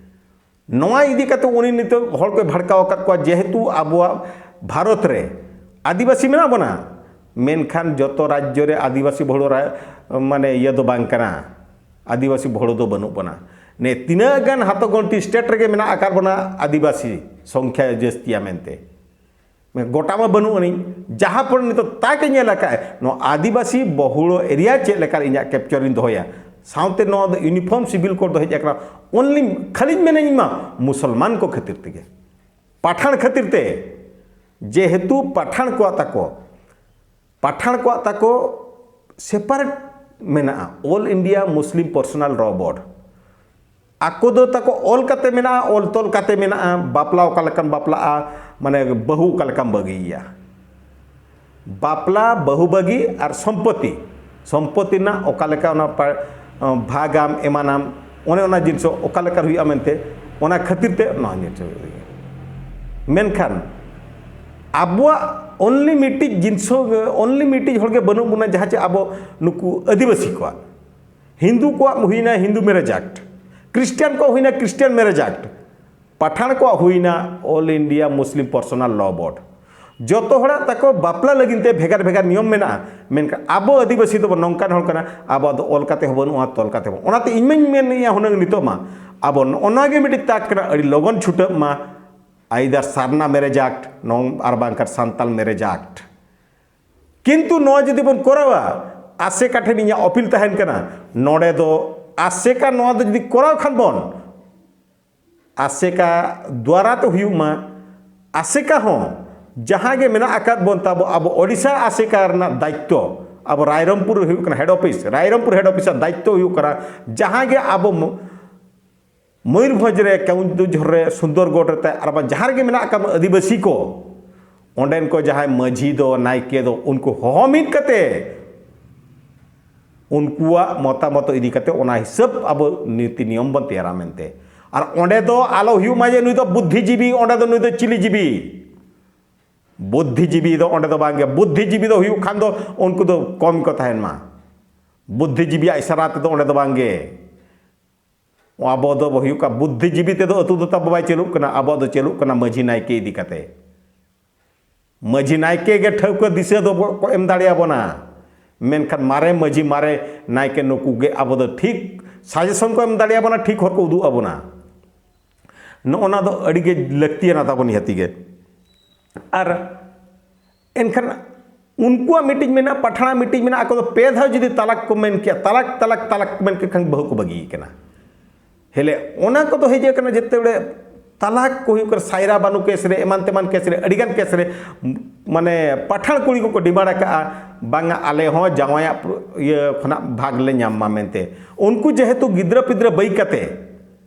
ᱱᱚᱣᱟ ᱤᱫᱤ ᱠᱟᱛᱮ ᱩᱱᱤ ᱱᱤᱛᱚᱜ ᱦᱚᱲ ᱠᱚ ᱵᱷᱟᱲᱠᱟᱣ ᱟᱠᱟᱫ ᱠᱚᱣᱟ, ᱡᱮᱦᱮᱛᱩ ᱟᱵᱚᱣᱟᱜ ᱵᱷᱟᱨᱚᱛ ᱨᱮ ᱟᱹᱫᱤᱵᱟᱹᱥᱤ ᱢᱮᱱᱟᱜ ᱵᱚᱱᱟ, ᱢᱮᱱᱠᱷᱟᱱ ᱡᱚᱛᱚ ᱨᱟᱡᱽᱡᱚ ᱨᱮ ᱟᱹᱫᱤᱵᱟᱹᱥᱤ ᱵᱚᱦᱩᱞ ᱨᱟ-, ᱢᱟᱱᱮ ᱤᱭᱟᱹ ᱫᱚ ᱵᱟᱝ ᱠᱟᱱᱟ, ᱟᱹᱫᱤᱵᱟᱹᱥᱤ ᱵᱚᱦᱩᱞ ᱫᱚ ᱵᱟᱹᱱᱩᱜ ᱵᱚᱱᱟ᱾ ᱱᱮ ᱛᱤᱱᱟᱹᱜ ᱜᱟᱱ ᱦᱟᱛᱚ ᱜᱚᱱᱴᱤ ᱥᱴᱮᱴ ᱨᱮᱜᱮ ᱢᱮᱱᱟᱜ ᱟᱠᱟᱫ ᱵᱚᱱᱟ ᱟᱹᱫᱤᱵᱟᱹᱥᱤ ᱥᱚᱝᱠᱷᱭᱟ ᱡᱟᱹᱥᱛᱤᱭᱟ ᱢᱮᱱᱛᱮ᱾ ᱜᱚᱴᱟ ᱢᱟ ᱵᱟᱹᱱᱩᱜ ᱟᱹᱱᱤᱡ᱾ ᱡᱟᱦᱟᱸ ᱯᱚᱨᱮ ᱱᱤᱛᱚᱜ ᱛᱟᱠ ᱮ ᱧᱮᱞ ᱟᱠᱟᱫ, ᱱᱚᱣᱟ ᱟᱹᱫᱤᱵᱟᱹᱥᱤ ᱵᱚᱦᱩᱲ ᱮᱨᱤᱭᱟ ᱪᱮᱫ ᱞᱮᱠᱟ ᱤᱧᱟᱹᱜ ᱠᱮᱯᱪᱟᱨ ᱤᱧ ᱫᱚᱦᱚᱭᱟ, ᱥᱟᱶᱛᱮ ᱱᱚᱣᱟ ᱫᱚ ᱤᱭᱩᱱᱤᱯᱷᱚᱨᱢ ᱥᱤᱵᱤᱞ ᱠᱳᱰ ᱫᱚ ᱦᱮᱡ ᱟᱠᱟᱱᱟ ᱚᱱᱞᱤ, ᱠᱷᱟᱹᱞᱤᱧ ᱢᱮᱱᱟ ᱤᱧ ᱢᱟ ᱢᱩᱥᱚᱞᱢᱟᱱ ᱠᱚ ᱠᱷᱟᱹᱛᱤᱨ ᱛᱮᱜᱮ, ᱯᱟᱴᱷᱟᱱ ᱠᱷᱟᱹᱛᱤᱨ ᱛᱮ, ᱡᱮᱦᱮᱛᱩ ᱯᱟᱴᱷᱟᱱ ᱠᱚᱣᱟᱜ ᱛᱟᱠᱚ, ᱯᱟᱴᱷᱟᱱ ᱠᱚᱣᱟᱜ ᱛᱟᱠᱚ ᱥᱮᱯᱟᱨᱮᱴ ᱢᱮᱱᱟᱜᱼᱟ, All India Muslim Personal Law Board᱾ ᱟᱠᱚ ᱫᱚ ᱛᱟᱠᱚ ᱚᱞ ᱠᱟᱛᱮ ᱢᱮᱱᱟᱜᱼᱟ, ᱚᱞ ᱛᱚᱞ ᱠᱟᱛᱮ ᱢᱮᱱᱟᱜᱼᱟ, ᱵᱟᱯᱞᱟ ᱚᱠᱟ ᱞᱮᱠᱟᱢ ᱵᱟᱯᱞᱟᱜᱼᱟ, ᱢᱟᱱᱮ ᱵᱟᱹᱦᱩ ᱚᱠᱟ ᱞᱮᱠᱟᱢ ᱵᱟᱹᱜᱤᱭᱮᱭᱟ, ᱵᱟᱯᱞᱟ, ᱵᱟᱹᱦᱩ ᱵᱟᱹᱜᱤ ᱟᱨ ᱥᱚᱢᱯᱚᱛᱤ, ᱥᱚᱢᱯᱚᱛᱤ ᱨᱮᱱᱟᱜ ᱚᱠᱟ ᱞᱮᱠᱟ ᱚᱱᱟ ᱯᱟ-, ᱵᱷᱟᱜᱟᱢ ᱮᱢᱟᱱᱟᱢ, ᱚᱱᱮ ᱚᱱᱟ ᱡᱤᱱᱤᱥ ᱚᱠᱟ ᱞᱮᱠᱟ ᱦᱩᱭᱩᱜᱼᱟ ᱢᱮᱱᱛᱮ, ᱚᱱᱟ ᱠᱷᱟᱹᱛᱤᱨ ᱛᱮ ᱱᱚᱣᱟ ᱡᱤᱱᱤᱥ ᱦᱩᱭᱩᱜᱼᱟ᱾ ᱢᱮᱱᱠᱷᱟᱱ ᱟᱵᱚᱣᱟᱜ ᱚᱱᱞᱤ ᱢᱤᱫᱴᱤᱡ ᱡᱤᱱᱤᱥ, ᱚᱱᱞᱤ ᱢᱤᱫᱴᱤᱡ ᱦᱚᱲᱜᱮ ᱵᱟᱹᱱᱩᱜ ᱵᱚᱱᱟ, ᱡᱟᱦᱟᱸ ᱪᱮ ᱟᱵᱚ ᱱᱩᱠᱩ ᱟᱹᱫᱤᱵᱟᱹᱥᱤ ᱠᱚᱣᱟᱜ, ᱦᱤᱱᱫᱩ ᱠᱚᱣᱟᱜ ᱦᱩᱭᱱᱟ ᱦᱤᱱᱫᱩ ᱢᱮᱨᱮᱡᱽ ᱟᱠᱴ, ᱠᱷᱨᱤᱥᱴᱤᱭᱟᱱ ᱠᱚᱣᱟᱜ ᱦᱩᱭᱱᱟ ᱠᱷᱨᱤᱥᱴᱤᱭᱟᱱ ᱢᱮᱨᱮᱡᱽ ᱮᱠᱴ, ᱯᱟᱴᱷᱟᱱ ᱠᱚᱣᱟᱜ ᱦᱩᱭᱱᱟ ᱚᱞ ᱤᱱᱰᱤᱭᱟ ᱢᱩᱥᱞᱤᱢ ᱯᱟᱨᱥᱚᱱᱟᱞ ᱞᱚ ᱵᱳᱨᱰ᱾ ᱡᱚᱛᱚ ᱦᱚᱲᱟᱜ ᱛᱟᱠᱚ ᱵᱟᱯᱞᱟ ᱞᱟᱹᱜᱤᱫ ᱛᱮ ᱵᱷᱮᱜᱟᱨ ᱵᱷᱮᱜᱟᱨ ᱱᱤᱭᱚᱢ ᱢᱮᱱᱟᱜᱼᱟ, ᱢᱮᱱᱠᱷᱟᱱ ᱟᱵᱚ ᱟᱹᱫᱤᱵᱟᱹᱥᱤ ᱫᱚᱵᱚᱱ ᱱᱚᱝᱠᱟᱱ ᱦᱚᱲ ᱠᱟᱱᱟ, ᱟᱵᱚᱣᱟᱜ ᱫᱚ ᱚᱞ ᱠᱟᱛᱮ ᱦᱚᱸ ᱵᱟᱹᱱᱩᱜᱼᱟ, ᱛᱚᱞ ᱠᱟᱛᱮ ᱦᱚᱸ᱾ ᱚᱱᱟᱛᱮ ᱤᱧ ᱢᱟᱧ ᱢᱮᱱᱮᱫᱼᱟ ᱦᱩᱱᱟᱹᱝ ᱱᱤᱛᱚᱜ ᱢᱟ ᱟᱵᱚ ᱱᱚᱜᱼᱚ ᱱᱚᱣᱟ ᱜᱮ ᱢᱤᱫᱴᱤᱡ ᱛᱟᱠ ᱠᱟᱱᱟ, ᱟᱹᱰᱤ ᱞᱚᱜᱚᱱ ᱪᱷᱩᱴᱟᱹᱜ ᱢᱟ, either ᱥᱟᱨᱱᱟ ᱢᱮᱨᱮᱡᱽ ᱮᱠᱴ ᱱᱚᱝ-, ᱟᱨ ᱵᱟᱝᱠᱷᱟᱱ ᱥᱟᱱᱛᱟᱞ ᱢᱮᱨᱮᱡᱽ ᱮᱠᱴ᱾ ᱠᱤᱱᱛᱩ ᱱᱚᱣᱟ ᱡᱩᱫᱤ ᱵᱚᱱ ᱠᱚᱨᱟᱣᱟ, ᱟᱥᱮᱠᱟ ᱴᱷᱮᱱ ᱤᱧᱟᱹᱜ ᱚᱯᱤᱞ ᱛᱟᱦᱮᱱ ᱠᱟᱱᱟ, ᱱᱚᱰᱮ ᱫᱚ ᱟᱥᱮᱠᱟ ᱱᱚᱣᱟ ᱫᱚ ᱡᱩᱫᱤ ᱠᱚᱨᱟᱣ ᱠᱷᱟᱱ ᱵᱚᱱ, ᱟᱥᱮᱠᱟ ᱫᱩᱣᱟᱨᱟ ᱛᱮ ᱦᱩᱭᱩᱜ ᱢᱟ᱾ ᱟᱥᱮᱠᱟ ᱦᱚᱸ ᱡᱟᱦᱟᱸ ᱜᱮ ᱢᱮᱱᱟᱜ ᱟᱠᱟᱫ ᱵᱚᱱ ᱛᱟᱵᱚ, ᱟᱵᱚ ᱳᱰᱤᱥᱟ ᱟᱥᱮᱠᱟ ᱨᱮᱱᱟᱜ ᱫᱟᱭᱤᱛᱛᱚ, ᱟᱵᱚ ᱨᱟᱭᱨᱚᱝᱯᱩᱨ ᱦᱩᱭᱩᱜ ᱠᱟᱱᱟ head office, Rairangpur head office ᱟᱜ ᱫᱟᱭᱤᱛᱛᱚ ᱦᱩᱭᱩᱜ ᱠᱟᱱᱟ ᱡᱟᱦᱟᱸ ᱜᱮ ᱟᱵᱚ ᱢᱚ-, ᱢᱚᱭᱩᱨᱵᱷᱚᱸᱡᱽ ᱨᱮ, ᱠᱮᱣᱚᱱᱡᱷᱚᱨ ᱨᱮ, ᱥᱩᱱᱫᱚᱨᱜᱚᱲ ᱨᱮ, ᱟᱨ ᱵᱟᱝ ᱡᱟᱦᱟᱸ ᱨᱮᱜᱮ ᱢᱮᱱᱟᱜ ᱟᱠᱟᱫ ᱟᱹᱫᱤᱵᱟᱹᱥᱤ ᱠᱚ, ᱚᱸᱰᱮᱱ ᱠᱚ ᱡᱟᱦᱟᱸᱭ ᱢᱟᱹᱡᱷᱤ ᱫᱚ, ᱱᱟᱭᱠᱮ ᱫᱚ, ᱩᱱᱠᱩ ᱦᱚᱦᱚ ᱢᱤᱫ ᱠᱟᱛᱮ ᱩᱱᱠᱩᱣᱟᱜ ᱢᱚᱛᱟᱢᱚᱛ ᱤᱫᱤ ᱠᱟᱛᱮ ᱚᱱᱟ ᱦᱤᱥᱟᱹᱵ ᱟᱵᱚ ᱱᱤᱛᱤ ᱱᱤᱭᱚᱢ ᱵᱚᱱ ᱛᱮᱭᱟᱨᱟ ᱢᱮᱱᱛᱮ᱾ ᱟᱨ ᱚᱸᱰᱮ ᱫᱚ ᱟᱞᱚ ᱦᱩᱭᱩᱜ ᱢᱟ ᱡᱮ ᱱᱩᱭ ᱫᱚ ᱵᱩᱫᱽᱫᱷᱤᱡᱤᱵᱤ, ᱚᱸᱰᱮ ᱫᱚ ᱱᱩᱭ ᱫᱚ ᱪᱤᱞᱤ ᱡᱤᱵᱤ᱾ ᱵᱩᱫᱽᱫᱷᱤᱡᱤᱵᱤ ᱫᱚ ᱚᱸᱰᱮ ᱫᱚ ᱵᱟᱝᱜᱮ, ᱵᱩᱫᱽᱫᱷᱤᱡᱤᱵᱤ ᱫᱚ ᱦᱩᱭᱩᱜ ᱠᱷᱟᱱ ᱫᱚ ᱩᱱᱠᱩ ᱫᱚ ᱠᱚᱢ ᱠᱚ ᱛᱟᱦᱮᱱ ᱢᱟ᱾ ᱵᱩᱫᱽᱫᱷᱤᱡᱤᱵᱤᱭᱟᱜ ᱤᱥᱟᱨᱟ ᱛᱮᱫᱚ ᱚᱸᱰᱮ ᱫᱚ ᱵᱟᱝᱜᱮ᱾ ᱟᱵᱚ ᱫᱚ ᱦᱩᱭᱩᱜ ᱠᱟᱱᱟ ᱵᱩᱫᱽᱫᱷᱤᱡᱤᱵᱤ ᱛᱮᱫᱚ ᱟᱹᱛᱩ ᱫᱚ ᱛᱟᱵᱚ ᱵᱟᱭ ᱪᱟᱹᱞᱩᱜ ᱠᱟᱱᱟ, ᱟᱵᱚᱣᱟᱜ ᱫᱚ ᱪᱟᱹᱞᱩᱜ ᱠᱟᱱᱟ ᱢᱟᱹᱡᱷᱤ ᱱᱟᱭᱠᱮ ᱤᱫᱤ ᱠᱟᱛᱮ᱾ ᱢᱟᱹᱡᱷᱤ ᱱᱟᱭᱠᱮ ᱜᱮ ᱴᱷᱟᱹᱣᱠᱟᱹ ᱫᱤᱥᱟᱹ ᱫᱚ ᱠᱚ ᱮᱢ ᱫᱟᱲᱮᱭᱟᱵᱚᱱᱟ, ᱢᱮᱱᱠᱷᱟᱱ ᱢᱟᱨᱮ ᱢᱟᱹᱡᱷᱤ ᱢᱟᱨᱮ ᱱᱟᱭᱠᱮ ᱱᱩᱠᱩ ᱜᱮ ᱟᱵᱚ ᱫᱚ ᱴᱷᱤᱠ ᱥᱟᱡᱮᱥᱚᱱ ᱠᱚ ᱮᱢ ᱫᱟᱲᱮᱭᱟᱵᱚᱱᱟ, ᱴᱷᱤᱠ ᱦᱚᱨ ᱠᱚ ᱩᱫᱩᱜ ᱟᱵᱚᱱᱟ᱾ ᱱᱚᱜᱼᱚ ᱱᱟ ᱫᱚ ᱟᱹᱰᱤ ᱜᱮ ᱞᱟᱹᱠᱛᱤᱭᱟᱱᱟ ᱛᱟᱵᱚᱱ ᱱᱤᱦᱟᱹᱛᱤ ᱜᱮ᱾ ᱟᱨ ᱮᱱᱠᱷᱟᱱ ᱩᱱᱠᱩᱣᱟᱜ ᱢᱤᱫᱴᱤᱡ ᱢᱮᱱᱟᱜᱼᱟ, ᱯᱟᱴᱷᱟᱬᱟ ᱢᱤᱫᱴᱤᱡ ᱢᱮᱱᱟᱜᱼᱟ, ᱟᱠᱚ ᱫᱚ ᱯᱮ ᱫᱷᱟᱣ ᱡᱩᱫᱤ ᱛᱟᱞᱟᱠ ᱠᱚ ᱢᱮᱱ ᱠᱮᱭᱟ, ᱛᱟᱞᱟᱠ, ᱛᱟᱞᱟᱠ, ᱛᱟᱞᱟᱠ ᱢᱮᱱ ᱠᱮᱫ ᱠᱷᱟᱱ ᱵᱟᱹᱦᱩ ᱠᱚ ᱵᱟᱹᱜᱤᱭᱮ ᱠᱟᱱᱟ᱾ ᱦᱮᱞᱮ ᱚᱱᱟ ᱠᱚᱫᱚ ᱦᱮᱡ ᱟᱠᱟᱱᱟ ᱡᱮᱛᱮ ᱵᱮᱲᱮ ᱛᱟᱞᱟᱠ ᱠᱚ ᱦᱩᱭᱩᱜ ᱠᱟᱱᱟ, ᱥᱟᱭᱨᱟ ᱵᱟᱹᱱᱩ ᱠᱮᱥ ᱨᱮ, ᱮᱢᱟᱱ ᱛᱮᱢᱟᱱ ᱠᱮᱥ ᱨᱮ, ᱟᱹᱰᱤᱜᱟᱱ ᱠᱮᱥ ᱨᱮ, ᱢᱟᱱᱮ ᱯᱟᱴᱷᱟᱬ ᱠᱩᱲᱤ ᱠᱚᱠᱚ ᱰᱤᱢᱟᱱᱰ ᱟᱠᱟᱫᱼᱟ, ᱵᱟᱝᱟ ᱟᱞᱮ ᱦᱚᱸ ᱡᱟᱶᱟᱭᱟᱜ ᱤᱭᱟᱹ ᱠᱷᱚᱱᱟᱜ ᱵᱷᱟᱜᱽ ᱞᱮ ᱧᱟᱢ ᱢᱟ ᱢᱮᱱᱛᱮ᱾ ᱩᱱᱠᱩ ᱡᱮᱦᱮᱛᱩ ᱜᱤᱫᱽᱨᱟᱹ ᱯᱤᱫᱽᱨᱟᱹ ᱵᱟᱹᱭ ᱠᱟᱛᱮ,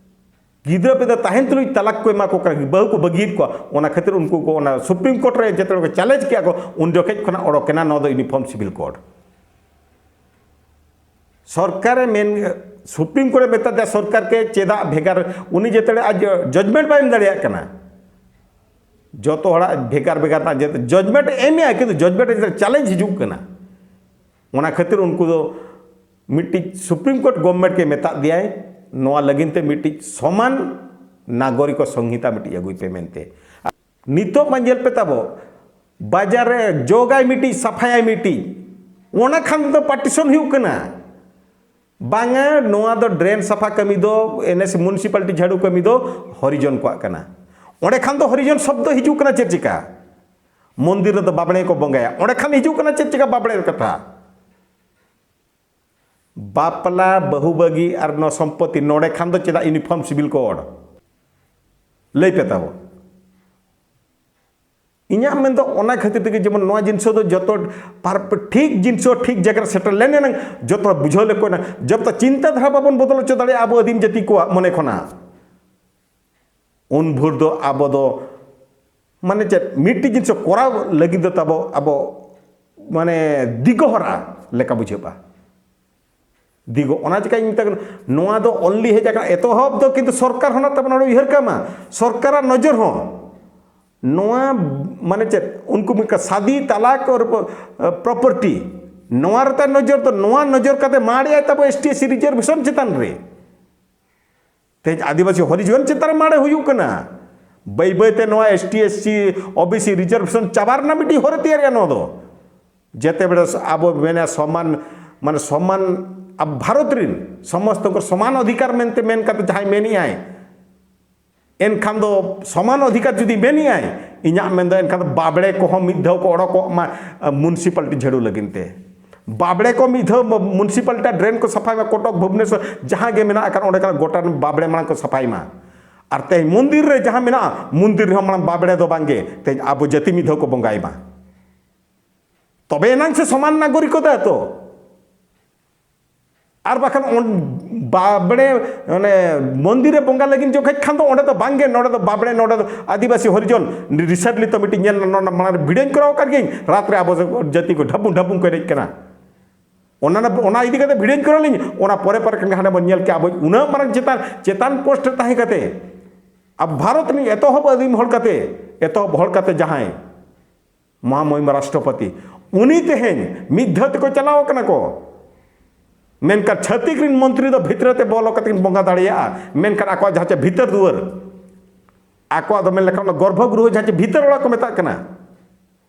ᱜᱤᱫᱽᱨᱟᱹ ᱯᱤᱫᱽᱨᱟᱹ ᱛᱟᱦᱮᱱ ᱛᱩᱞᱩᱡ ᱛᱟᱞᱟᱠ ᱠᱚ ᱮᱢᱟ ᱠᱚ ᱠᱟᱱᱟ, ᱵᱟᱹᱦᱩ ᱠᱚ ᱵᱟᱹᱜᱤᱭᱮᱫ ᱠᱚᱣᱟ᱾ ᱚᱱᱟ ᱠᱷᱟᱹᱛᱤᱨ ᱩᱱᱠᱩ ᱠᱚ ᱚᱱᱟ ᱥᱩᱯᱨᱤᱢ ᱠᱳᱨᱴ ᱨᱮ ᱡᱮᱛᱮ ᱦᱚᱲ ᱠᱚ ᱪᱮᱞᱮᱧᱡᱽ ᱠᱮᱜᱼᱟ ᱠᱚ, ᱩᱱ ᱡᱚᱠᱷᱮᱡ ᱠᱷᱚᱱᱟᱜ ᱚᱰᱚᱠ ᱮᱱᱟ ᱱᱚᱣᱟ ᱫᱚ ᱤᱭᱩᱱᱤᱯᱷᱚᱨᱢ ᱥᱤᱵᱤᱞ ᱠᱳᱰ᱾ ᱥᱚᱨᱠᱟᱨᱮ ᱢᱮᱱ, ᱥᱩᱯᱨᱤᱢ ᱠᱳᱨᱴᱮ ᱢᱮᱛᱟ ᱫᱮᱭᱟ ᱥᱚᱨᱠᱟᱨ ᱠᱮ ᱪᱮᱫᱟᱜ ᱵᱷᱮᱜᱟᱨ, ᱩᱱᱤ ᱡᱮᱛᱮ ᱟᱡ ᱡᱟᱡᱽᱢᱮᱱᱴ ᱵᱟᱭ ᱮᱢ ᱫᱟᱲᱮᱭᱟᱜ ᱠᱟᱱᱟ᱾ ᱡᱚᱛᱚ ᱦᱚᱲᱟᱜ ᱵᱷᱮᱜᱟᱨ ᱵᱷᱮᱜᱟᱨ ᱨᱮᱱᱟᱜ ᱡᱟᱡᱽᱢᱮᱱᱴ ᱮ ᱮᱢᱮᱜᱼᱟ, ᱠᱤᱱᱛᱩ ᱡᱟᱡᱽᱢᱮᱱᱴ ᱪᱮᱞᱮᱧᱡᱽ ᱦᱤᱡᱩᱜ ᱠᱟᱱᱟ᱾ ᱚᱱᱟ ᱠᱷᱟᱹᱛᱤᱨ ᱩᱱᱠᱩ ᱫᱚ ᱢᱤᱫᱴᱤᱡ ᱥᱩᱯᱨᱤᱢ ᱠᱳᱨᱴ ᱜᱚᱵᱷᱢᱮᱱᱴ ᱠᱮ ᱢᱮᱛᱟᱫ ᱫᱮᱭᱟᱭ ᱱᱚᱣᱟ ᱞᱟᱹᱜᱤᱫ ᱛᱮ ᱢᱤᱫᱴᱤᱡ ᱥᱚᱢᱟᱱ ᱱᱟᱜᱚᱨᱤᱠᱚ ᱥᱚᱝᱦᱤᱛᱟ ᱢᱤᱫᱴᱤᱡ ᱟᱹᱜᱩᱭ ᱯᱮ ᱢᱮᱱᱛᱮ᱾ ᱱᱤᱛᱚᱜ ᱢᱟ ᱧᱮᱞ ᱯᱮ ᱛᱟᱵᱚ, ᱵᱟᱡᱟᱨ ᱨᱮ ᱡᱚᱜᱟᱭ ᱢᱤᱫᱴᱤᱡ, ᱥᱟᱯᱷᱟᱭᱟᱭ ᱢᱤᱫᱴᱤᱡ, ᱚᱱᱟ ᱠᱷᱟᱱ ᱫᱚ ᱯᱟᱨᱴᱤᱥᱚᱱ ᱦᱩᱭᱩᱜ ᱠᱟᱱᱟ᱾ ᱵᱟᱝᱟ, ᱱᱚᱣᱟ ᱫᱚ ᱰᱨᱮᱱ ᱥᱟᱯᱷᱟ ᱠᱟᱹᱢᱤ ᱫᱚ, ᱮᱱᱮᱥ ᱢᱩᱱᱥᱤᱯᱟᱞᱤᱴᱤ ᱡᱷᱟᱲᱩ ᱠᱟᱹᱢᱤ ᱫᱚ ᱦᱚᱨᱤᱡᱚᱱ ᱠᱚᱣᱟᱜ ᱠᱟᱱᱟ᱾ ᱚᱸᱰᱮ ᱠᱷᱟᱱ ᱫᱚ ᱦᱚᱨᱤᱡᱚᱱ ᱥᱚᱵᱫᱚ ᱦᱤᱡᱩᱜ ᱠᱟᱱᱟ ᱪᱮᱫ ᱪᱤᱠᱟ? ᱢᱚᱱᱫᱤᱨ ᱨᱮᱫᱚ ᱵᱟᱵᱲᱮ ᱠᱚ ᱵᱚᱸᱜᱟᱭᱟ, ᱚᱸᱰᱮ ᱠᱷᱟᱱ ᱦᱤᱡᱩᱜ ᱠᱟᱱᱟ ᱪᱮᱫ ᱪᱤᱠᱟ ᱵᱟᱵᱲᱮ ᱠᱟᱛᱷᱟ? ᱵᱟᱯᱞᱟ, ᱵᱟᱹᱦᱩ ᱵᱟᱹᱜᱤ ᱟᱨ ᱱᱚᱣᱟ ᱥᱚᱢᱯᱚᱛᱤ, ᱱᱚᱰᱮ ᱠᱷᱟᱱ ᱫᱚ ᱪᱮᱫᱟᱜ ᱤᱭᱩᱱᱤᱯᱷᱚᱨᱢ ᱥᱤᱵᱤᱞ ᱠᱳᱰ? ᱞᱟᱹᱭ ᱯᱮ ᱛᱟᱵᱚ᱾ ᱤᱧᱟᱹᱜ ᱢᱮᱱ ᱫᱚ ᱚᱱᱟ ᱠᱷᱟᱹᱛᱤᱨ ᱛᱮᱜᱮ ᱡᱮᱢᱚᱱ ᱱᱚᱣᱟ ᱡᱤᱱᱤᱥ ᱫᱚ ᱡᱚᱛᱚ ᱯᱟᱨ-, ᱴᱷᱤᱠ ᱡᱤᱱᱤᱥ ᱦᱚᱸ ᱴᱷᱤᱠ ᱡᱟᱭᱜᱟ ᱨᱮ ᱥᱮᱴᱮᱨ ᱞᱮᱱ ᱮᱱᱟᱝ ᱡᱚᱛᱚ ᱵᱩᱡᱷᱟᱹᱣ ᱞᱮᱠᱚ ᱮᱱᱟ᱾ ᱡᱚᱵ ᱛᱚᱠ ᱪᱤᱱᱛᱟᱹ ᱫᱷᱟᱨᱟ ᱵᱟᱵᱚᱱ ᱵᱚᱫᱚᱞ ᱦᱚᱪᱚ ᱫᱟᱲᱮᱭᱟᱜᱼᱟ ᱟᱵᱚ ᱟᱹᱫᱤᱢ ᱡᱟᱹᱛᱤ ᱠᱚᱣᱟᱜ ᱢᱚᱱᱮ ᱠᱷᱚᱱᱟᱜ, ᱩᱱ ᱵᱷᱳᱨ ᱫᱚ ᱟᱵᱚ ᱫᱚ ᱢᱟᱱᱮ ᱪᱮᱫ ᱢᱤᱫᱴᱤᱡ ᱡᱤᱱᱤᱥ ᱠᱚᱨᱟᱣ ᱞᱟᱹᱜᱤᱫ ᱫᱚ ᱛᱟᱵᱚ ᱟᱵᱚ ᱢᱟᱱᱮ ᱫᱤᱜᱚ ᱦᱚᱨᱟ ᱞᱮᱠᱟ ᱵᱩᱡᱷᱟᱹᱜᱼᱟ᱾ ᱫᱤᱜᱚ, ᱚᱱᱟ ᱪᱤᱠᱟᱹᱧ ᱢᱮᱛᱟ ᱠᱟᱱᱟ, ᱱᱚᱣᱟ ᱫᱚ ᱚᱱᱞᱤ ᱦᱮᱡ ᱟᱠᱟᱱᱟ, ᱮᱛᱚᱦᱚᱵ ᱫᱚ ᱠᱤᱱᱛᱩ ᱥᱚᱨᱠᱟᱨ ᱦᱚᱸ ᱛᱟᱵᱚᱱ ᱱᱚᱰᱮ ᱩᱭᱦᱟᱹᱨ ᱠᱟᱜ ᱢᱟ, ᱥᱚᱨᱠᱟᱨᱟᱜ ᱱᱚᱡᱚᱨ ᱦᱚᱸ ᱱᱚᱣᱟ ᱢᱟᱱᱮ ᱪᱮᱫ ᱩᱱᱠᱩ ᱢᱤᱫ ᱥᱟᱫᱤ ᱛᱟᱞᱟᱠ ᱯᱨᱚᱯᱟᱨᱴᱤ, ᱱᱚᱣᱟ ᱨᱮ ᱛᱟᱭ ᱱᱚᱡᱚᱨ ᱫᱚ, ᱱᱚᱣᱟ ᱱᱚᱡᱚᱨ ᱠᱟᱛᱮ ᱢᱟᱲᱮᱭᱟᱭ ᱛᱟᱵᱚ S T S C reservation ᱪᱮᱛᱟᱱ ᱨᱮ᱾ ᱛᱮᱦᱮᱧ ᱟᱹᱫᱤᱵᱟᱹᱥᱤ ᱦᱚᱨᱤᱡᱚᱱ ᱪᱮᱛᱟᱱ ᱨᱮ ᱢᱟᱲᱮ ᱦᱩᱭᱩᱜ ᱠᱟᱱᱟ᱾ ᱵᱟᱹᱭ ᱵᱟᱹᱭ ᱛᱮ ᱱᱚᱣᱟ S T S C O B C reservation ᱪᱟᱵᱟ ᱨᱮᱱᱟᱜ ᱢᱤᱫᱴᱤᱡ ᱦᱚᱨ ᱮ ᱛᱮᱭᱟᱨᱮᱜᱼᱟ᱾ ᱱᱚᱣᱟ ᱫᱚ ᱡᱮᱛᱮ ᱵᱮᱲᱟ ᱟᱵᱚ ᱢᱮᱱᱟ ᱥᱚᱢᱟᱱ, ᱢᱟᱱᱮ ᱥᱚᱢᱟᱱ, ᱟᱵᱚ ᱵᱷᱟᱨᱚᱛ ᱨᱮᱱ ᱥᱚᱢᱚᱥᱛᱚ ᱠᱚ ᱥᱚᱢᱟᱱ ᱚᱫᱷᱤᱠᱟᱨ ᱢᱮᱱᱛᱮ ᱢᱮᱱ ᱠᱟᱛᱮ ᱡᱟᱦᱟᱸᱭ ᱢᱮᱱᱮᱜᱼᱟᱭ, ᱮᱱᱠᱷᱟᱱ ᱫᱚ ᱥᱚᱢᱟᱱ ᱚᱫᱷᱤᱠᱟᱨ ᱡᱩᱫᱤ ᱢᱮᱱᱮᱜᱼᱟᱭ, ᱤᱧᱟᱹᱜ ᱢᱮᱱ ᱫᱚ ᱮᱱᱠᱷᱟᱱ ᱫᱚ ᱵᱟᱵᱲᱮ ᱠᱚᱦᱚᱸ ᱢᱤᱫ ᱫᱷᱟᱣ ᱠᱚ ᱚᱰᱚᱠᱚᱜ ᱢᱟ, ᱟᱸ, ᱢᱩᱱᱥᱤᱯᱟᱞᱤᱴᱤ ᱡᱷᱟᱹᱲᱩ ᱞᱟᱹᱜᱤᱫ ᱛᱮ᱾ ᱵᱟᱵᱲᱮ ᱠᱚ ᱢᱤᱫ ᱫᱷᱟᱣ ᱢᱩᱱᱥᱤᱯᱟᱞᱤᱴᱤ ᱰᱨᱮᱱ ᱠᱚ ᱥᱟᱯᱷᱟᱭ ᱢᱟ, ᱠᱚᱴᱚᱠ, ᱵᱷᱩᱵᱽᱱᱮᱥᱚᱨ, ᱡᱟᱦᱟᱸ ᱜᱮ ᱢᱮᱱᱟᱜ ᱟᱠᱟᱫ ᱚᱸᱰᱮ ᱠᱷᱚᱱᱟᱜ ᱜᱚᱴᱟ ᱵᱟᱵᱲᱮ ᱢᱟᱲᱟᱝ ᱠᱚ ᱥᱟᱯᱷᱟᱭ ᱢᱟ᱾ ᱟᱨ ᱛᱮᱦᱮᱧ ᱢᱚᱱᱫᱤᱨ ᱨᱮ ᱡᱟᱦᱟᱸ ᱢᱮᱱᱟᱜᱼᱟ, ᱢᱚᱱᱫᱤᱨ ᱨᱮᱦᱚᱸ ᱢᱟᱲᱟᱝ ᱵᱟᱵᱲᱮ ᱫᱚ ᱵᱟᱝᱜᱮ, ᱛᱮᱦᱮᱧ ᱟᱵᱚ ᱡᱟᱹᱛᱤ ᱢᱤᱫ ᱫᱷᱟᱣ ᱠᱚ ᱵᱚᱸᱜᱟᱭ ᱢᱟ᱾ ᱛᱚᱵᱮ ᱮᱱᱟᱝ ᱥᱮ ᱥᱚᱢᱟᱱ ᱱᱟᱜᱚᱨᱤᱠᱚᱛᱟ ᱛᱚ᱾ ᱟᱨ ᱵᱟᱠᱷᱟᱱ ᱚᱱ-, ᱵᱟᱵᱲᱮ, ᱚᱱᱮ ᱢᱚᱱᱫᱤᱨ ᱨᱮ ᱵᱚᱸᱜᱟ ᱞᱟᱹᱜᱤᱫ ᱡᱚᱠᱷᱮᱡ ᱠᱷᱟᱱ ᱫᱚ ᱚᱸᱰᱮ ᱫᱚ ᱵᱟᱝᱜᱮ, ᱱᱚᱰᱮ ᱫᱚ ᱵᱟᱵᱲᱮ, ᱱᱚᱰᱮ ᱫᱚ ᱟᱹᱫᱤᱵᱟᱹᱥᱤ ᱦᱚᱨᱤᱡᱚᱱ᱾ ᱨᱤᱥᱮᱱᱴᱞᱤ ᱛᱚ ᱢᱤᱫᱴᱤᱡ ᱧᱮᱞ ᱱᱚᱰᱮ ᱢᱟᱲᱟᱝ ᱨᱮ ᱵᱷᱤᱰᱤᱭᱳᱧ ᱠᱚᱨᱟᱣ ᱟᱠᱟᱫ ᱜᱤᱭᱟᱹᱧ, ᱨᱟᱛ ᱨᱮ ᱟᱵᱚ ᱡᱟᱹᱛᱤ ᱠᱚ ᱰᱷᱟᱵᱩᱝ ᱰᱷᱟᱵᱩᱝ ᱠᱚ ᱮᱱᱮᱡ ᱠᱟᱱᱟ᱾ ᱚᱱᱟ, ᱚᱱᱟ ᱤᱫᱤ ᱠᱟᱛᱮ ᱵᱷᱤᱰᱤᱭᱳᱧ ᱠᱚᱨᱟᱣ ᱞᱤᱧ, ᱚᱱᱟ ᱯᱚᱨᱮ ᱯᱚᱨᱮ ᱠᱷᱟᱱ ᱜᱮ ᱦᱟᱸᱰᱮ ᱵᱚᱱ ᱧᱮᱞ ᱠᱮᱜᱼᱟ, ᱟᱵᱚ ᱩᱱᱟᱹᱜ ᱢᱟᱨᱟᱝ ᱪᱮᱛᱟᱱ, ᱪᱮᱛᱟᱱ ᱯᱳᱥᱴ ᱨᱮ ᱛᱟᱦᱮᱸ ᱠᱟᱛᱮ, ᱟᱵᱚ ᱵᱷᱟᱨᱚᱛ ᱨᱤᱱ ᱮᱛᱚᱦᱚᱵ ᱟᱹᱫᱤᱢ ᱦᱚᱲ ᱠᱟᱛᱮ, ᱮᱛᱚᱦᱚᱵ ᱦᱚᱲ ᱠᱟᱛᱮ ᱡᱟᱦᱟᱸᱭ ᱢᱚᱦᱟᱢᱚᱦᱤᱢ ᱨᱟᱥᱴᱨᱚᱯᱚᱛᱤ, ᱩᱱᱤ ᱛᱮᱦᱮᱧ ᱢᱤᱫ ᱫᱷᱟᱣ ᱛᱮᱠᱚ ᱪᱟᱞᱟᱣ ᱟᱠᱟᱱᱟ ᱠᱚ᱾ ᱢᱮᱱᱠᱷᱟᱱ ᱪᱷᱟᱹᱛᱤᱠ ᱨᱮᱱ ᱢᱚᱱᱛᱨᱤ ᱫᱚ ᱵᱷᱤᱛᱨᱤ ᱛᱮ ᱵᱚᱞᱚ ᱠᱟᱛᱮ ᱠᱤᱱ ᱵᱚᱸᱜᱟ ᱫᱟᱲᱮᱭᱟᱜᱼᱟ, ᱢᱮᱱᱠᱷᱟᱱ ᱟᱠᱚᱣᱟᱜ ᱡᱟᱦᱟᱸ ᱪᱮ ᱵᱷᱤᱛᱟᱹᱨ ᱫᱩᱣᱟᱹᱨ, ᱟᱠᱚᱣᱟᱜ ᱫᱚ ᱢᱮᱱ ᱞᱮᱠᱷᱟᱱ ᱚᱱᱟ ᱜᱚᱨᱵᱷᱚ ᱜᱨᱚᱦᱚ ᱡᱟᱦᱟᱸ ᱪᱮ ᱵᱷᱤᱛᱟᱹᱨ ᱚᱲᱟᱜ ᱠᱚ ᱢᱮᱛᱟᱜ ᱠᱟᱱᱟ,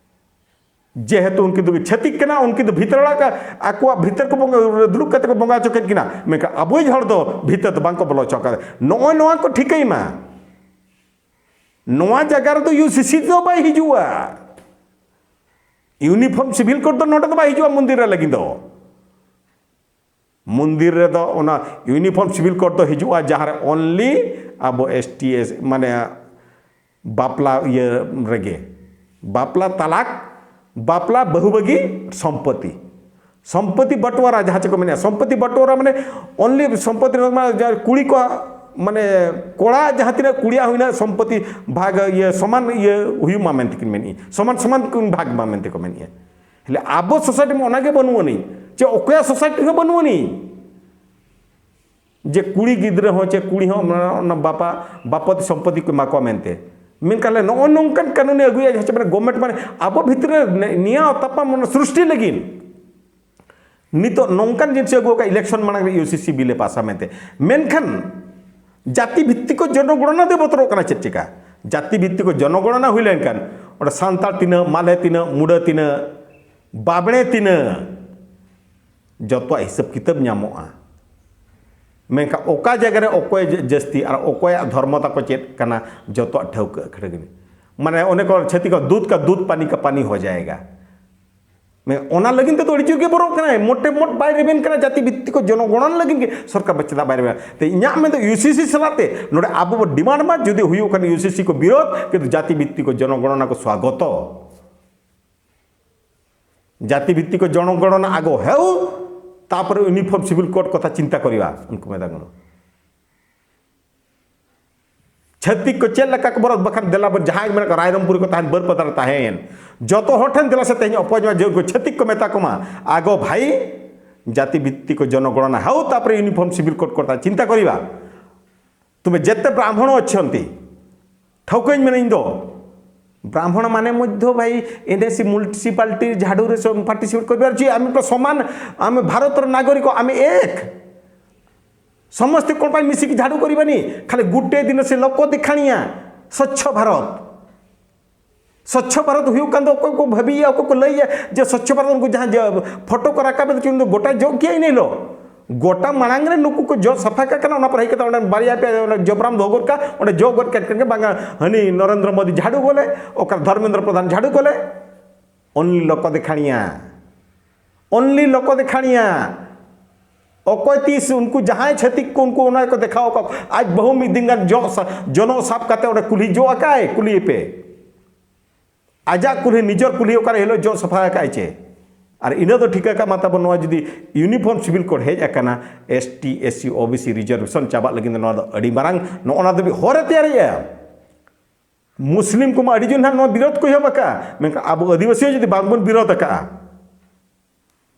ᱡᱮᱦᱮᱛᱩ ᱩᱱᱠᱤᱱ ᱫᱚ ᱪᱷᱟᱹᱛᱤᱠ ᱠᱟᱱᱟ, ᱩᱱᱠᱤᱱ ᱫᱚ ᱵᱷᱤᱛᱟᱹᱨ ᱚᱲᱟᱜ ᱟᱠᱚᱣᱟᱜ ᱵᱷᱤᱛᱟᱹᱨ ᱠᱚ ᱵᱚᱸᱜᱟ, ᱫᱩᱲᱩᱵ ᱠᱟᱛᱮ ᱠᱚ ᱵᱚᱸᱜᱟ ᱦᱚᱪᱚ ᱠᱮᱫ ᱠᱤᱱᱟ, ᱢᱮᱱᱠᱷᱟᱱ ᱟᱵᱚᱭᱤᱡ ᱦᱚᱲ ᱫᱚ ᱵᱷᱤᱛᱟᱹᱨ ᱫᱚ ᱵᱟᱝ ᱠᱚ ᱵᱚᱞᱚ ᱦᱚᱪᱚ ᱟᱠᱟᱫᱟ᱾ ᱱᱚᱜᱼᱚᱭ ᱱᱚᱣᱟ ᱠᱚ ᱴᱷᱤᱠᱟᱹᱭ ᱢᱟ᱾ ᱱᱚᱣᱟ ᱡᱟᱭᱜᱟ ᱨᱮᱫᱚ ᱤᱭᱩ ᱥᱤ ᱥᱤ ᱫᱚ ᱵᱟᱭ ᱦᱤᱡᱩᱜᱼᱟ, ᱤᱭᱩᱱᱤᱯᱷᱚᱨᱢ ᱥᱤᱵᱷᱤᱞ ᱠᱳᱰ ᱫᱚ ᱱᱚᱰᱮ ᱫᱚ ᱵᱟᱭ ᱦᱤᱡᱩᱜᱼᱟ ᱢᱚᱱᱫᱤᱨ ᱨᱮ ᱞᱟᱹᱜᱤᱫ ᱫᱚ᱾ ᱢᱚᱱᱫᱤᱨ ᱨᱮᱫᱚ ᱚᱱᱟ ᱤᱭᱩᱱᱤᱯᱷᱚᱨᱢ ᱥᱤᱵᱷᱤᱞ ᱠᱳᱰ ᱫᱚ ᱦᱤᱡᱩᱜᱼᱟ, ᱡᱟᱦᱟᱸ ᱨᱮ ᱚᱱᱞᱤ ᱟᱵᱚ ᱮᱥ ᱴᱤ ᱮᱥ ᱢᱟᱱᱮ ᱵᱟᱯᱞᱟ ᱤᱭᱟᱹ ᱨᱮᱜᱮ, ᱵᱟᱯᱞᱟ ᱛᱟᱞᱟᱠ, ᱵᱟᱯᱞᱟ ᱵᱟᱹᱦᱩ ᱵᱟᱹᱜᱤ, ᱥᱚᱢᱯᱚᱛᱤ, ᱥᱚᱢᱯᱚᱛᱤ ᱵᱟᱴᱣᱟᱨᱟ ᱡᱟᱦᱟᱸ ᱪᱮ ᱠᱚ ᱢᱮᱱᱮᱜᱼᱟ, ᱥᱚᱢᱯᱚᱛᱤ ᱵᱟᱴᱣᱟᱨᱟ ᱢᱟᱱᱮ ᱚᱱᱞᱤ ᱥᱚᱢᱯᱚᱛᱤ ᱨᱮ ᱢᱟᱱᱮ ᱡᱟᱦᱟᱸ ᱠᱩᱲᱤ ᱠᱚᱣᱟᱜ ᱢᱟᱱᱮ ᱠᱚᱲᱟ ᱡᱟᱦᱟᱸ ᱛᱤᱱᱟᱹᱜ ᱠᱩᱲᱤᱭᱟᱜ ᱦᱩᱭᱱᱟ ᱥᱚᱢᱯᱚᱛᱤ ᱵᱷᱟᱜᱽ ᱤᱭᱟᱹ ᱥᱚᱢᱟᱱ ᱤᱭᱟᱹ ᱦᱩᱭᱩᱜ ᱢᱟ ᱢᱮᱱᱛᱮ ᱠᱤᱱ ᱢᱮᱱᱮᱜᱼᱟ, ᱥᱚᱢᱟᱱ ᱥᱚᱢᱟᱱ ᱠᱤᱱ ᱵᱷᱟᱜᱽ ᱢᱟ ᱢᱮᱱᱛᱮ ᱠᱚ ᱢᱮᱱᱮᱜᱼᱟ᱾ ᱦᱮᱞᱮ ᱟᱵᱚ ᱥᱳᱥᱟᱭᱴᱤ ᱢᱟ ᱚᱱᱟᱜᱮ ᱵᱟᱹᱱᱩᱜ ᱟᱹᱱᱤᱡ, ᱪᱮ ᱚᱠᱚᱭᱟᱜ ᱥᱳᱥᱟᱭᱴᱤ ᱨᱮᱦᱚᱸ ᱵᱟᱹᱱᱩᱜ ᱟᱹᱱᱤᱡ ᱡᱮ ᱠᱩᱲᱤ ᱜᱤᱫᱽᱨᱟᱹ ᱦᱚᱸ ᱪᱮ ᱠᱩᱲᱤ ᱦᱚᱸ ᱚᱱᱟ, ᱚᱱᱟ ᱵᱟᱯᱟ ᱵᱟᱯᱚᱛ ᱥᱚᱢᱯᱚᱛᱤ ᱠᱚ ᱮᱢᱟ ᱠᱚᱣᱟ ᱢᱮᱱᱛᱮ᱾ ᱢᱮᱱᱠᱷᱟᱱ ᱞᱮ ᱱᱚᱜᱼᱚᱭ ᱱᱚᱝᱠᱟᱱ ᱠᱟᱹᱱᱩᱱᱮ ᱟᱹᱜᱩᱭᱟ ᱡᱟᱦᱟᱸ ᱪᱮ ᱢᱟᱱᱮ ᱜᱚᱵᱷᱢᱮᱱᱴ ᱢᱟᱱᱮ ᱟᱵᱚ ᱵᱷᱤᱛᱨᱤ ᱨᱮ ᱱᱮ- ᱱᱮᱭᱟᱣ ᱛᱟᱯᱟᱢ ᱚᱱᱟ ᱥᱨᱤᱥᱴᱤ ᱞᱟᱹᱜᱤᱫ ᱱᱤᱛᱚᱜ ᱱᱚᱝᱠᱟᱱ ᱡᱤᱱᱤᱥ ᱟᱹᱜᱩ ᱟᱠᱟᱫ ᱤᱞᱮᱠᱥᱚᱱ ᱢᱟᱲᱟᱝ ᱨᱮ ᱤᱭᱩ ᱥᱤ ᱥᱤ ᱵᱤᱞ ᱮ ᱯᱟᱥᱟ ᱢᱮᱱᱛᱮ᱾ ᱢᱮᱱᱠᱷᱟᱱ ᱡᱟᱹᱛᱤ ᱵᱷᱤᱛᱛᱤᱠ ᱡᱚᱱᱚᱜᱚᱬᱚᱱᱟ ᱫᱚ ᱵᱚᱛᱚᱨᱚᱜ ᱠᱟᱱᱟ ᱪᱮᱫ ᱪᱮᱠᱟ? ᱡᱟᱹᱛᱤ ᱵᱷᱤᱛᱛᱤᱠ ᱡᱚᱱᱚᱜᱚᱬᱚᱱᱟ ᱦᱩᱭ ᱞᱮᱱᱠᱷᱟᱱ ᱚᱸᱰᱮ ᱥᱟᱱᱛᱟᱲ ᱛᱤᱱᱟᱹᱜ, ᱢᱟᱞᱮ ᱛᱤᱱᱟᱹᱜ, ᱢᱩᱰᱟᱹ ᱛᱤᱱᱟᱹᱜ, ᱵᱟᱵᱽᱲᱮ ᱛᱤᱱᱟᱹᱜ, ᱡᱚᱛᱚᱣᱟᱜ ᱦᱤᱥᱟᱹᱵ ᱠᱤᱛᱟᱹᱵ ᱧᱟᱢᱚᱜᱼᱟ᱾ ᱢᱮᱱᱠᱷᱟᱱ ᱚᱠᱟ ᱡᱟᱭᱜᱟ ᱨᱮ ᱚᱠᱚᱭ ᱡᱟᱹᱥᱛᱤ ᱟᱨ ᱚᱠᱚᱭᱟᱜ ᱫᱷᱚᱨᱢᱚ ᱛᱟᱠᱚ ᱪᱮᱫ ᱠᱟᱱᱟ, ᱡᱚᱛᱚᱣᱟᱜ ᱴᱷᱟᱹᱣᱠᱟᱹ ᱟᱹᱠᱷᱲᱟᱹ ᱜᱮ᱾ ᱢᱟᱱᱮ ᱚᱱᱮ ᱠᱚ ᱪᱷᱟᱹᱛᱤᱠ ᱠᱚ ᱫᱩᱫᱷ ᱠᱟ ᱫᱩᱫᱷ ᱯᱟᱱᱤ ᱠᱟ ᱯᱟᱱᱤ ᱦᱚ ᱡᱟᱭᱮᱜᱟ᱾ ᱢᱮ- ᱚᱱᱟ ᱞᱟᱹᱜᱤᱫ ᱛᱮᱫᱚ ᱟᱹᱰᱤ ᱡᱳᱨ ᱜᱮ ᱵᱚᱨᱚᱜ ᱠᱟᱱᱟᱭ, ᱢᱚᱴᱮ ᱢᱚᱴ ᱵᱟᱭ ᱨᱮᱵᱮᱱ ᱠᱟᱱᱟ ᱡᱟᱹᱛᱤ ᱵᱷᱤᱛᱛᱤᱠ ᱡᱚᱱᱚᱜᱚᱬᱚᱱᱟ ᱞᱟᱹᱜᱤᱫ ᱜᱮ ᱥᱚᱨᱠᱟᱨ ᱵᱟᱭ ᱪᱮᱫᱟᱜ ᱵᱟᱭ ᱨᱮᱵᱮᱱᱟ? ᱛᱮ ᱤᱧᱟᱹᱜ ᱢᱮᱱᱫᱚ ᱤᱭᱩ ᱥᱤ ᱥᱤ ᱥᱟᱞᱟᱜ ᱛᱮ ᱱᱚᱰᱮ ᱟᱵᱚ ᱵᱚ ᱰᱤᱢᱟᱱᱰ ᱢᱟ ᱡᱩᱫᱤ ᱦᱩᱭᱩᱜ ᱠᱷᱟᱱ ᱤᱭᱩ ᱥᱤ ᱥᱤ ᱠᱚ ᱵᱤᱨᱳᱫᱷ, ᱠᱤᱱᱛᱩ ᱡᱟᱹᱛᱤ ᱵᱷᱤᱛᱛᱤᱠ ᱡᱚᱱᱚᱜᱚᱬᱚᱱᱟ ᱠᱚ ᱥᱣᱟᱜᱚᱛᱚ᱾ ᱡᱟᱹᱛᱤ ᱵᱷᱤᱛᱛᱤᱠ ᱡᱚᱱᱚᱜᱚᱬᱚᱱᱟ ᱟᱜᱚ ᱦᱮᱣ, ᱛᱟᱯᱚᱨᱮ ᱤᱭᱩᱱᱤᱯᱷᱚᱨᱢ ᱥᱤᱵᱤᱞ ᱠᱳᱰ ᱠᱚᱛᱷᱟ ᱪᱤᱱᱛᱟ ᱠᱚᱨᱤᱵᱟ ᱩᱱᱠᱩ ᱢᱮᱫᱟ ᱜᱚᱬᱚ᱾ ᱪᱷᱟᱹᱛᱤᱠ ᱠᱚ ᱪᱮᱫ ᱞᱮᱠᱟ ᱠᱚ ᱵᱚᱨᱚᱫ ᱵᱟᱠᱷᱟᱱ ᱫᱮᱞᱟ ᱵᱚᱱ ᱡᱟᱦᱟᱸᱭ ᱢᱮᱱᱟᱜ ᱠᱚ ᱨᱟᱭᱨᱚᱝᱯᱩᱨᱤ ᱠᱚ ᱛᱟᱦᱮᱱ, ᱵᱟᱹᱨᱯᱟᱫᱟ ᱨᱮ ᱛᱟᱦᱮᱸᱭᱮᱱ, ᱡᱚᱛᱚ ᱦᱚᱲ ᱴᱷᱮᱱ ᱫᱮᱞᱟ ᱥᱮ ᱛᱮᱦᱮᱧ ᱚᱯᱚᱡ ᱢᱟ ᱡᱮ ᱩᱱᱠᱩ ᱪᱷᱟᱹᱛᱤᱠ ᱠᱚ ᱢᱮᱛᱟ ᱠᱚᱢᱟ, ᱟᱜᱚ ᱵᱷᱟᱭ, ᱡᱟᱹᱛᱤ ᱵᱷᱤᱛᱛᱤᱠ ᱡᱚᱱᱚᱜᱚᱬᱚᱱᱟ ᱦᱮᱣ, ᱛᱟᱯᱚᱨᱮ ᱤᱭᱩᱱᱤᱯᱷᱚᱨᱢ ᱥᱤᱵᱤᱞ ᱠᱳᱰ ᱠᱚᱛᱷᱟ ᱪᱤᱱᱛᱟ ᱠᱚᱨᱤᱵᱟ᱾ ତୁମେ ଯେତେ ବ୍ରାହ୍ମଣ ଅଛନ୍ତି, ଠକଇᱧ ᱢᱮᱱᱟ ᱤᱧ ᱫᱚ᱾ ବ୍ରାହ୍ମଣ ମାନେ ମଧ୍ୟ ଭାଇ ଏନ୍ଏସି ମ୍ୟୁନିସିପାଲିଟି ଝାଡ଼ୁରେ ପାର୍ଟିସିପେଟ୍ କରିପାରୁଛି। ଆମେ ତ ସମାନ, ଆମେ ଭାରତର ନାଗରିକ, ଆମେ ଏକ। ସମସ୍ତେ କ'ଣ ପାଇଁ ମିଶିକି ଝାଡ଼ୁ କରିବାନି? ଖାଲି ଗୋଟେ ଦିନ ସେ ଲୋକ ଦେଖାଣିଆ ସ୍ୱଚ୍ଛ ଭାରତ। ସ୍ୱଚ୍ଛ ଭାରତ ହୁଏ କାନ୍ଦ ଅକକୁ ଭାବିଆ ଅକକୁ ଲଇଆ ଯେ ସ୍ୱଚ୍ଛ ଭାରତକୁ ଯାହା ଯେ ଫଟୋ କରା କାବେ କିନ୍ତୁ ଗୋଟା ଯୋ କିଏ ନେଇଲ? ଗୋଟା ମାଣାଙ୍ଗରେ নুকুକୁ ଯୋ ସଫା କା କାନା? ᱚᱱᱟ ᱯᱚᱨᱮ ᱦᱮᱡ ᱠᱟᱛᱮ ᱚᱸᱰᱮ ᱵᱟᱨᱭᱟ ᱯᱮᱭᱟ ᱚᱸᱰᱮ ᱡᱚᱵᱽᱨᱟᱢ ᱫᱚᱦᱚ ᱜᱚᱫ ᱠᱟᱜ, ᱚᱸᱰᱮ ᱡᱚ ᱜᱚᱫ ᱠᱟᱜ ᱠᱷᱟᱱ ᱜᱮ ᱵᱟᱝᱟ, ᱦᱟᱹᱱᱤ ᱱᱚᱨᱮᱱᱫᱨᱚ ᱢᱳᱫᱤ ᱡᱷᱟᱹᱰᱩ ᱜᱚᱞᱮ, ᱚᱠᱟ ᱫᱷᱚᱨᱢᱮᱱᱫᱨᱚ ᱯᱨᱚᱫᱷᱟᱱ ᱡᱷᱟᱹᱰᱩ ᱜᱚᱞᱮ᱾ ᱚᱱᱞᱤ ᱞᱚᱠᱚ ᱫᱮᱠᱷᱟᱬᱤᱭᱟ᱾ ᱚᱱᱞᱤ ᱞᱚᱠᱚ ᱫᱮᱠᱷᱟᱬᱤᱭᱟ᱾ ᱚᱠᱚᱭ ᱛᱤᱥ ᱩᱱᱠᱩ ᱡᱟᱦᱟᱸᱭ ᱪᱷᱟᱹᱛᱤᱠ ᱠᱚ ᱩᱱᱠᱩ ᱚᱱᱟ ᱠᱚ ᱫᱮᱠᱷᱟᱣ ᱟᱠᱟᱫ᱾ ᱟᱡ ᱵᱟᱹᱦᱩ ᱢᱤᱫ ᱫᱤᱱ ᱜᱟᱱ ᱡᱚᱜ ᱥᱟ- ᱡᱚᱱᱚᱜ ᱥᱟᱵ ᱠᱟᱛᱮ ᱚᱸᱰᱮ ᱠᱩᱞᱦᱤ ᱡᱚᱜ ᱟᱠᱟᱭ, ᱠᱩᱞᱤᱭᱮ ᱯᱮ᱾ ᱟᱡᱟᱜ ᱠᱩᱞᱦᱤ, ᱱᱤᱡᱚᱨ ᱠᱩᱞᱦᱤ ᱚᱠᱟᱨᱮ ᱦᱤᱞᱳᱜ ᱡᱚᱜ ᱥᱟᱯᱷᱟ ᱟᱠᱟᱫ ᱪᱮ? ᱟᱨ ᱤᱱᱟᱹ ᱫᱚ ᱴᱷᱤᱠᱟᱹ ᱠᱟᱜ ᱢᱟ ᱛᱟᱵᱚᱱ, ᱱᱚᱣᱟ ᱡᱩᱫᱤ ᱤᱭᱩᱱᱤᱯᱷᱚᱨᱢ ᱥᱤᱵᱤᱞ ᱠᱳᱰ ᱦᱮᱡ ᱟᱠᱟᱱᱟ, S T, S C, O B C reservation ᱪᱟᱵᱟᱜ ᱞᱟᱹᱜᱤᱫ ᱫᱚ ᱱᱚᱣᱟ ᱫᱚ ᱟᱹᱰᱤ ᱢᱟᱨᱟᱝ ᱱᱚᱜᱼᱚ ᱱᱟ ᱫᱚ ᱢᱤᱫ ᱦᱚᱨ ᱮ ᱛᱮᱭᱟᱨᱮᱜᱼᱟ᱾ ᱢᱩᱥᱞᱤᱢ ᱠᱚᱢᱟ ᱟᱹᱰᱤ ᱡᱳᱨ ᱱᱟᱦᱟᱜ ᱱᱚᱣᱟ ᱵᱤᱨᱳᱫᱷ ᱠᱚ ᱮᱦᱚᱵ ᱟᱠᱟᱫᱼᱟ, ᱢᱮᱱᱠᱷᱟᱱ ᱟᱵᱚ ᱟᱹᱫᱤᱵᱟᱹᱥᱤ ᱦᱚᱸ ᱡᱩᱫᱤ ᱵᱟᱝᱵᱚᱱ ᱵᱤᱨᱳᱫᱷ ᱟᱠᱟᱫᱼᱟ,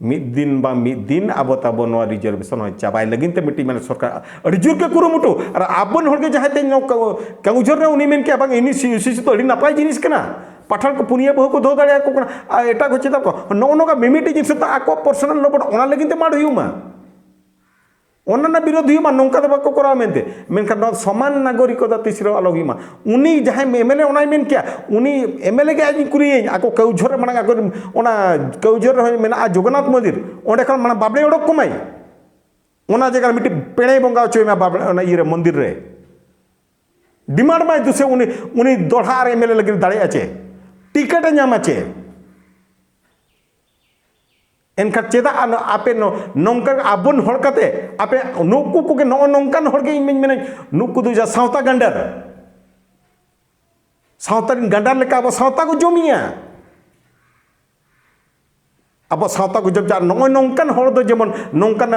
ᱢᱤᱫ ᱫᱤᱱ ᱵᱟᱝ ᱢᱤᱫ ᱫᱤᱱ ᱟᱵᱚ ᱛᱟᱵᱚ ᱱᱚᱣᱟ ᱨᱤᱡᱟᱨᱵᱷᱮᱥᱚᱱ ᱦᱚᱸ ᱪᱟᱵᱟᱭ ᱞᱟᱹᱜᱤᱫ ᱛᱮ ᱢᱤᱫᱴᱤᱡ ᱢᱟᱱᱮ ᱥᱚᱨᱠᱟᱨ ᱟᱹᱰᱤ ᱡᱳᱨ ᱜᱮ ᱠᱩᱨᱩᱢᱩᱴᱩ᱾ ᱟᱨ ᱟᱵᱚᱱ ᱦᱚᱲᱜᱮ ᱡᱟᱦᱟᱸᱭ ᱛᱮ ᱱᱚᱣᱟ ᱠᱟᱹ- ᱠᱟᱹᱣᱡᱷᱚᱨ ᱨᱮ ᱩᱱᱤ ᱢᱮᱱ ᱠᱮᱭᱟ, "ᱵᱟᱝ, ᱤᱱᱤ ᱥᱤ- ᱥᱤᱥᱩ ᱫᱚ ᱟᱹᱰᱤ ᱱᱟᱯᱟᱭ ᱡᱤᱱᱤᱥ ᱠᱟᱱᱟ, ᱯᱟᱴᱷᱟᱲ ᱠᱚ ᱯᱩᱱᱭᱟᱹ ᱵᱟᱹᱦᱩ ᱠᱚ ᱫᱚᱦᱚ ᱫᱟᱲᱮᱭᱟᱠᱚ ᱠᱟᱱᱟ, ᱟᱨ ᱮᱴᱟᱜ ᱠᱚ ᱪᱮᱫᱟᱜ ᱠᱚ?" ᱱᱚᱜᱼᱚ ᱱᱚᱝᱠᱟ ᱢᱤᱢᱤᱫᱴᱤᱡ ᱡᱤᱱᱤᱥ ᱫᱚ ᱟᱠᱚ ᱯᱟᱨᱥᱚᱱᱟᱞ ᱞᱚᱵᱚᱰ, ᱚᱱᱟ ᱞᱟᱹᱜᱤᱫ ᱛᱮ ᱢᱟᱲ ᱦᱩᱭᱩᱜ ᱢᱟ, ᱚᱱᱟ ᱨᱮᱱᱟᱜ ᱵᱤᱨᱳᱫᱷ ᱦᱩᱭᱩᱜ ᱢᱟ, ᱱᱚᱝᱠᱟ ᱫᱚ ᱵᱟᱠᱚ ᱠᱚᱨᱟᱣᱟ ᱢᱮᱱᱛᱮ᱾ ᱢᱮᱱᱠᱷᱟᱱ ᱱᱚᱣᱟ ᱥᱚᱢᱟᱱ ᱱᱟᱜᱚᱨᱤᱠᱚᱛᱟ ᱛᱤᱥ ᱨᱮᱦᱚᱸ ᱟᱞᱚ ᱦᱩᱭᱩᱜ ᱢᱟ᱾ ᱩᱱᱤ ᱡᱟᱦᱟᱸᱭ ᱮᱢ ᱮᱞ ᱮ ᱚᱱᱟᱭ ᱢᱮᱱ ᱠᱮᱭᱟ, ᱩᱱᱤ ᱮᱢ ᱮᱞ ᱮ ᱜᱮ ᱟᱡ ᱤᱧ ᱠᱩᱞᱤᱭᱮᱧ, ᱟᱠᱚ ᱠᱟᱹᱣᱡᱷᱚᱨ ᱨᱮ ᱢᱟᱲᱟᱝ ᱟᱠᱚ ᱚᱱᱟ ᱠᱟᱹᱣᱡᱷᱚᱨ ᱨᱮ ᱢᱮᱱᱟᱜᱼᱟ ᱡᱚᱜᱚᱱᱱᱟᱛᱷ ᱢᱚᱱᱫᱤᱨ, ᱚᱸᱰᱮ ᱠᱷᱚᱱ ᱢᱟᱲᱟᱝ ᱵᱟᱵᱽᱲᱮ ᱚᱰᱚᱠ ᱠᱚᱢᱟᱭ, ᱚᱱᱟ ᱡᱟᱭᱜᱟ ᱨᱮ ᱢᱤᱫᱴᱤᱡ ᱯᱮᱲᱮᱭ ᱵᱚᱸᱜᱟ ᱦᱚᱪᱚᱭ ᱢᱟ ᱵᱟᱵᱽᱲᱮ ᱚᱱᱟ ᱤᱭᱟᱹ ᱨᱮ ᱢᱚᱱᱫᱤᱨ ᱨᱮ᱾ ᱰᱤᱢᱟᱱᱰ ᱢᱟᱭ ᱫᱩᱥᱮ ᱩᱱᱤ, ᱩᱱᱤ ᱫᱚᱲᱦᱟ ᱟᱨ ᱮᱢ ᱮᱞ ᱮ ᱞᱟᱹᱜᱤᱫ ᱫᱟᱲᱮᱭᱟᱜᱼᱟ ᱪᱮ? ᱴᱤᱠᱤᱴ ᱮ ᱧᱟᱢᱟ ᱪᱮ? ᱮᱱᱠᱷᱟᱱ ᱪᱮᱫᱟᱜ ᱟᱱ-, ᱟᱯᱮ ᱱᱚ-, ᱱᱚᱝᱠᱟ ᱟᱵᱚᱱ ᱦᱚᱲ ᱠᱟᱛᱮ ᱟᱯᱮ ᱱᱩᱠᱩ ᱠᱚᱜᱮ, ᱱᱚᱜᱼᱚ ᱱᱚᱝᱠᱟᱱ ᱦᱚᱲ ᱜᱮ ᱤᱧ ᱢᱟᱧ ᱢᱮᱱᱟ, ᱱᱩᱠᱩ ᱫᱚ ᱡᱟ ᱥᱟᱶᱛᱟ ᱜᱟᱱᱰᱟᱨ, ᱥᱟᱶᱛᱟ ᱨᱮᱱ ᱜᱟᱱᱰᱟᱨ ᱞᱮᱠᱟ ᱟᱵᱚ ᱥᱟᱶᱛᱟ ᱠᱚ ᱡᱚᱢᱮᱜᱼᱟ᱾ ᱟᱵᱚ ᱥᱟᱶᱛᱟ ᱠᱚ ᱡᱚᱢ ᱪᱟᱞᱟᱜ, ᱱᱚᱜᱼᱚᱭ ᱱᱚᱝᱠᱟᱱ ᱦᱚᱲ ᱫᱚ ᱡᱮᱢᱚᱱ ᱱᱚᱝᱠᱟᱱ,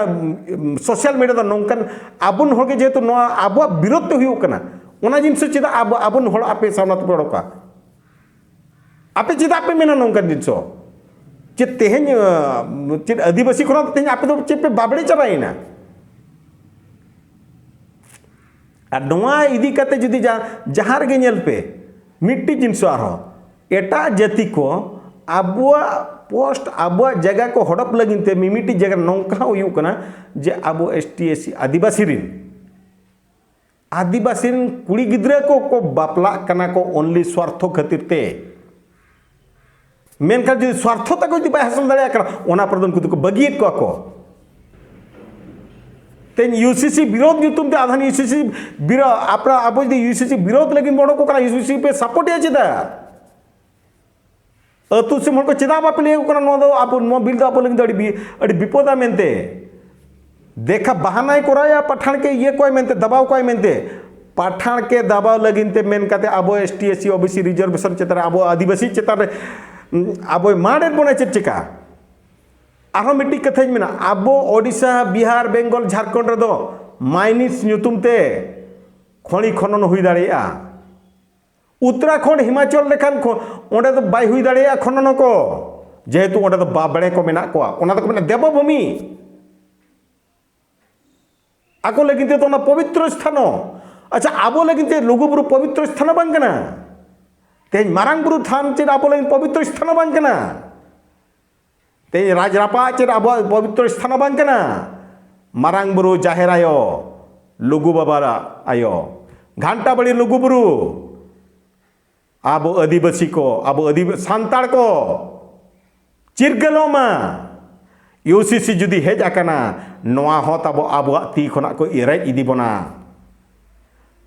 ᱩᱢ, ᱥᱳᱥᱟᱞ ᱢᱤᱰᱤᱭᱟ ᱫᱚ ᱱᱚᱝᱠᱟᱱ ᱟᱵᱚᱱ ᱦᱚᱲ ᱜᱮ ᱡᱮᱦᱮᱛᱩ ᱱᱚᱣᱟ ᱟᱵᱚᱣᱟᱜ ᱵᱤᱨᱳᱫᱷ ᱛᱮ ᱦᱩᱭᱩᱜ ᱠᱟᱱᱟ, ᱚᱱᱟ ᱡᱤᱱᱤᱥ ᱪᱮᱫᱟᱜ ᱟᱵᱚ, ᱟᱵᱚᱱ ᱦᱚᱲ ᱟᱯᱮ ᱥᱟᱢᱱᱟ ᱛᱮᱯᱮ ᱚᱰᱚᱠᱟ? ᱟᱯᱮ ᱪᱮᱫᱟᱜ ᱯᱮ ᱢᱮᱱᱟ ᱱᱚᱝᱠᱟᱱ ᱡᱤᱱᱤᱥ? ᱪᱮᱫ ᱛᱮᱦᱮᱧ, ᱟᱹ, ᱪᱮᱫ ᱟᱹᱫᱤᱵᱟᱹᱥᱤ ᱠᱷᱚᱱᱟᱜ ᱛᱮᱦᱮᱧ ᱟᱯᱮ ᱫᱚ ᱪᱮᱫ ᱯᱮ ᱵᱟᱵᱲᱮ ᱪᱟᱵᱟᱭᱮᱱᱟ? ᱟᱨ ᱱᱚᱣᱟ ᱤᱫᱤ ᱠᱟᱛᱮ ᱡᱩᱫᱤ ᱡᱟ-, ᱡᱟᱦᱟᱸ ᱨᱮᱜᱮ ᱧᱮᱞ ᱯᱮ, ᱢᱤᱫᱴᱤᱡ ᱡᱤᱱᱤᱥ ᱟᱨᱦᱚᱸ, ᱮᱴᱟᱜ ᱡᱟᱹᱛᱤ ᱠᱚ ᱟᱵᱚᱣᱟᱜ ᱯᱳᱥᱴ, ᱟᱵᱚᱣᱟᱜ ᱡᱟᱭᱜᱟ ᱠᱚ ᱦᱚᱲᱚᱯ ᱞᱟᱹᱜᱤᱫ ᱛᱮ ᱢᱤᱢᱤᱫᱴᱤᱡ ᱡᱟᱭᱜᱟ ᱨᱮ ᱱᱚᱝᱠᱟ ᱦᱚᱸ ᱦᱩᱭᱩᱜ ᱠᱟᱱᱟ ᱡᱮ ᱟᱵᱚ ᱮᱥ ᱴᱤ, ᱮᱥ ᱥᱤ, ᱟᱹᱫᱤᱵᱟᱹᱥᱤ ᱨᱤᱱ, ᱟᱹᱫᱤᱵᱟᱹᱥᱤ ᱨᱤᱱ ᱠᱩᱲᱤ ᱜᱤᱫᱽᱨᱟᱹ ᱠᱚ ᱠᱚ ᱵᱟᱯᱞᱟᱜ ᱠᱟᱱᱟ ᱠᱚ only ᱥᱣᱟᱨᱛᱷᱚ ᱠᱷᱟᱹᱛᱤᱨ ᱛᱮ᱾ ᱢᱮᱱᱠᱷᱟᱱ ᱡᱩᱫᱤ ᱥᱣᱟᱨᱛᱷᱚ ᱛᱟᱠᱚ ᱡᱩᱫᱤ ᱵᱟᱭ ᱦᱟᱥᱤᱞ ᱫᱟᱲᱮᱭᱟᱜ ᱠᱟᱱᱟ, ᱚᱱᱟ ᱯᱚᱨᱮ ᱫᱚ ᱩᱱᱠᱩ ᱫᱚᱠᱚ ᱵᱟᱹᱜᱤᱭᱮᱫ ᱠᱚᱣᱟ ᱠᱚ᱾ ᱛᱮᱦᱮᱧ ᱭᱩ ᱥᱤ ᱥᱤ ᱵᱤᱨᱳᱫᱷ ᱧᱩᱛᱩᱢ ᱛᱮ ᱟᱫᱷᱟᱱ ᱭᱩ ᱥᱤ ᱥᱤ ᱵᱤᱨᱳ-, ᱟᱯᱱᱟ-, ᱟᱵᱚ ᱡᱩᱫᱤ ᱭᱩ ᱥᱤ ᱥᱤ ᱵᱤᱨᱳᱫᱷ ᱞᱟᱹᱜᱤᱫ ᱵᱚᱱ ᱚᱰᱚᱠ ᱠᱟᱱᱟ, ᱭᱩ ᱥᱤ ᱥᱤ ᱯᱮ ᱥᱟᱯᱳᱨᱴ ᱮᱫᱟ ᱪᱮᱫᱟᱜ? ᱟᱹᱛᱩ ᱫᱤᱥᱚᱢ ᱦᱚᱲ ᱠᱚ ᱪᱮᱫᱟᱜ ᱵᱟᱯᱮ ᱞᱟᱹᱭ ᱟᱠᱚ ᱠᱟᱱᱟ ᱱᱚᱣᱟ ᱫᱚ ᱟᱵᱚ, ᱱᱚᱣᱟ ᱵᱤᱞ ᱫᱚ ᱟᱵᱚ ᱞᱟᱹᱜᱤᱫ ᱫᱚ ᱟᱹᱰᱤ ᱵᱤ-, ᱟᱹᱰᱤ ᱵᱤᱯᱚᱫᱟ ᱢᱮᱱᱛᱮ? ᱫᱮᱠᱷᱟ ᱵᱟᱦᱟᱱᱟᱭ ᱠᱚᱨᱟᱣᱟ ᱯᱟᱴᱷᱟᱲ ᱠᱮ ᱤᱭᱟᱹ ᱠᱚᱣᱟᱭ ᱢᱮᱱᱛᱮ, ᱫᱟᱵᱟᱣ ᱠᱚᱣᱟᱭ ᱢᱮᱱᱛᱮ᱾ ᱯᱟᱴᱷᱟᱲ ᱠᱮ ᱫᱟᱵᱟᱣ ᱞᱟᱹᱜᱤᱫ ᱛᱮ ᱢᱮᱱ ᱠᱟᱛᱮ ᱟᱵᱚ S T, S C, O B C reservation ᱪᱮᱛᱟᱱ ᱨᱮ, ᱟᱵᱚ ᱟᱹᱫᱤᱵᱟᱹᱥᱤ ᱪᱮᱛᱟᱱ ᱨᱮ, ᱩᱸ, ᱟᱵᱚᱭ ᱢᱟᱲ ᱮᱫ ᱵᱚᱱᱟ ᱪᱮᱫ ᱪᱮᱠᱟ? ᱟᱨᱦᱚᱸ ᱢᱤᱫᱴᱤᱡ ᱠᱟᱛᱷᱟᱧ ᱢᱮᱱᱟ, ᱟᱵᱚ ᱳᱰᱤᱥᱟ, ᱵᱤᱦᱟᱨ, ᱵᱮᱝᱜᱚᱞ, ᱡᱷᱟᱲᱠᱷᱚᱸᱰ ᱨᱮᱫᱚ ᱢᱟᱭᱱᱤᱥ ᱧᱩᱛᱩᱢ ᱛᱮ ᱠᱷᱚᱱᱤ ᱠᱷᱚᱱᱚᱱ ᱦᱩᱭ ᱫᱟᱲᱮᱭᱟᱜᱼᱟ᱾ ᱩᱛᱛᱚᱨᱟᱠᱷᱚᱸᱰ, ᱦᱤᱢᱟᱪᱚᱞ ᱞᱮᱠᱟᱱ ᱠᱷᱚ-, ᱚᱸᱰᱮ ᱫᱚ ᱵᱟᱭ ᱦᱩᱭ ᱫᱟᱲᱮᱭᱟᱜᱼᱟ ᱠᱷᱚᱱᱚᱱ ᱠᱚ, ᱡᱮᱦᱮᱛᱩ ᱚᱸᱰᱮ ᱫᱚ ᱵᱟᱵᱲᱮ ᱠᱚ ᱢᱮᱱᱟᱜ ᱠᱚᱣᱟ᱾ ᱚᱱᱟ ᱫᱚᱠᱚ ᱢᱮᱱᱟ ᱫᱮᱵᱚᱵᱷᱩᱢᱤ᱾ ᱟᱠᱚ ᱞᱟᱹᱜᱤᱫ ᱛᱮᱫᱚ ᱚᱱᱟ ᱯᱚᱵᱤᱛᱨᱚ ᱥᱛᱷᱟᱱᱚ᱾ ᱟᱪᱪᱷᱟ, ᱟᱵᱚ ᱞᱟᱹᱜᱤᱫ ᱛᱮ ᱞᱩᱜᱩ ᱵᱩᱨᱩ ᱯᱚᱵᱤᱛᱨᱚ ᱥᱛᱷᱟᱱᱚ ᱵᱟᱝ ᱠᱟᱱᱟ? ᱛᱮᱦᱮᱧ ᱢᱟᱨᱟᱝ ᱵᱩᱨᱩ ᱛᱷᱟᱱ ᱪᱮᱫ ᱟᱵᱚ ᱞᱟᱹᱜᱤᱫ ᱯᱚᱵᱤᱛᱨᱚ ᱥᱛᱷᱟᱱᱚ ᱵᱟᱝ ᱠᱟᱱᱟ? ᱛᱮᱦᱮᱧ ᱨᱟᱡᱽ ᱨᱟᱯᱟᱜ ᱪᱮᱫ ᱟᱵᱚᱣᱟᱜ ᱯᱚᱵᱤᱛᱨᱚ ᱥᱛᱷᱟᱱᱚ ᱵᱟᱝ ᱠᱟᱱᱟ? ᱢᱟᱨᱟᱝ ᱵᱩᱨᱩ, ᱡᱟᱦᱮᱨ ᱟᱭᱳ, ᱞᱩᱜᱩ ᱵᱟᱵᱟ ᱟᱭᱳ, ᱜᱷᱟᱱᱴᱟ ᱵᱟᱲᱤ ᱞᱩᱜᱩ ᱵᱩᱨᱩ, ᱟᱵᱚ ᱟᱹᱫᱤᱵᱟᱹᱥᱤ ᱠᱚ, ᱟᱵᱚ ᱟᱹᱫᱤᱵᱟᱹ-, ᱥᱟᱱᱛᱟᱲ ᱠᱚ ᱪᱤᱨᱜᱟᱹᱞᱚᱜ ᱢᱟ᱾ ᱭᱩ ᱥᱤ ᱥᱤ ᱡᱩᱫᱤ ᱦᱮᱡ ᱟᱠᱟᱱᱟ, ᱱᱚᱣᱟ ᱦᱚᱸ ᱛᱟᱵᱚ ᱟᱵᱚᱣᱟᱜ ᱛᱤ ᱠᱷᱚᱱᱟᱜ ᱠᱚ ᱨᱮᱡ ᱤᱫᱤ ᱵᱚᱱᱟ᱾